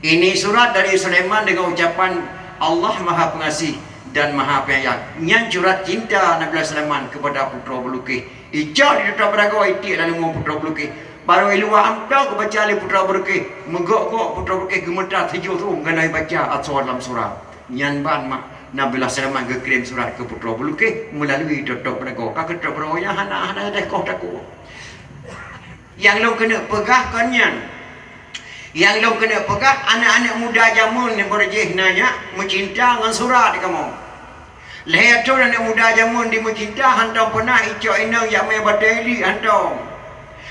Ini surat dari Sulaiman dengan ucapan Allah Maha Pengasih dan Maha Penyayang. Nyan surat cinta Nabiullah Sulaiman kepada Putroe Bulqis. Icok di teutob beuragoe itiek lam lumoe Putroe Bulqis. Barô i luwa amplop geubaca lé Putroe Bulqis. Meugok-gok Putroe Bulqis geumeuta tujoh rhueng gana ibaca asoe lam surat. Nyan ban mak Nabiullah Sulaiman geukirém surat keu Putroe Bulqis meulalui teutob beuragoe. Ka keu teutob beuragoe nyan hana, hana deh koh takue. Nyang lôn keuneuk peugah kon nyan. Nyang lôn keuneuk peugah, aneuk-aneuk muda jameun nibak jih na nyak meucinta ngon surat kamoe. Lhèe thon aneuk muda jameun di meucinta hantom peunah icok inong jak mé batèe ilik hantom.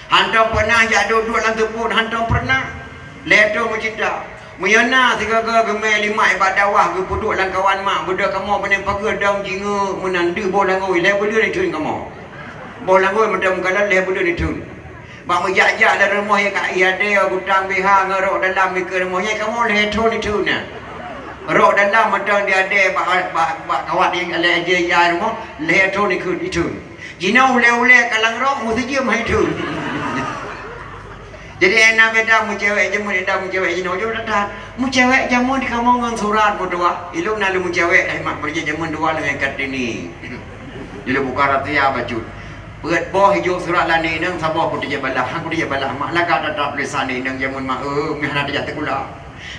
Hantom peunah jak duek-duek lam teupon hantom peunah. Lhèe thon meucinta. Meunyoe na sigoe-goe geumé limak ibadah wah geupeuduek lam kawan mak beudôh kamoe beuneung pageue dong jingeuk meunan deuh boh langôi lhèe buleuen itheun kamoe. Boh langôi mantong meukalon lhèe buleuen itheun. Bak meujak-jak lam rumoh nyang ka ié adé gutang biha ngon rok dalam mikeue rumoh nyan kamoe lhèe thon itheun na. Rok dalam mantong di adé bak, bak, bak kawat di alèh jih ya rumoh lhèe thon ikheun itheun. Jinoe ulèe-ulèe kalang rok meusijeuem hai theun. Jadi, eh, na beda meucewek jameun, eh, na meucewek jinoe, jeuet that-that. Meucewek jameun di kamoe ngon surat meutuah. Ilôn na lôn meucewek, eh, mak, beureuja jameun dua lôn ngon Kartini. Jilôn buka rahasia bacut. Peuet boh ijok surat lé aneuk inong, saboh kuteujak balah. Han kuteujak balah, mak, lagak that-that tulésan aneuk inong jameun, mak, eh, meuhana teujak sikula.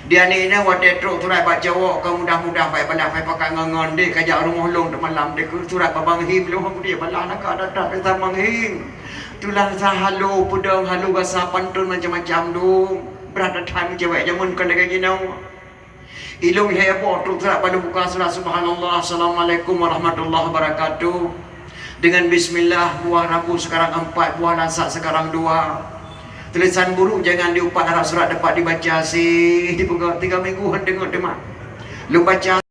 Di aneuk inong watèe trok surat bak cowok ka mudah-mudah bak balah, pai pakat ngon-ngon deh ka jak rumoh lôn teumalam deh keu surat bak Bang Him lôn han kuteujak balah, lagak that-that tulésan Bang Him. Tulang sa halo, peudong halo, basa pantôn macam-macam dong. Brat that-that meucewek jameun kon lagèe jinoe. Ilôn lhèe boh trok surat bak lôn buka surat, subhanallah, assalamualaikum warahmatullahi wabarakatuh. Dengan bismillah, buah rabu sekarang empat, buah lasak sekarang dua. Tulisan buruk jangan diupat, harap surat dapat dibaca sih. Dipeugah tiga minggu han deungoe teuma. Lôn baca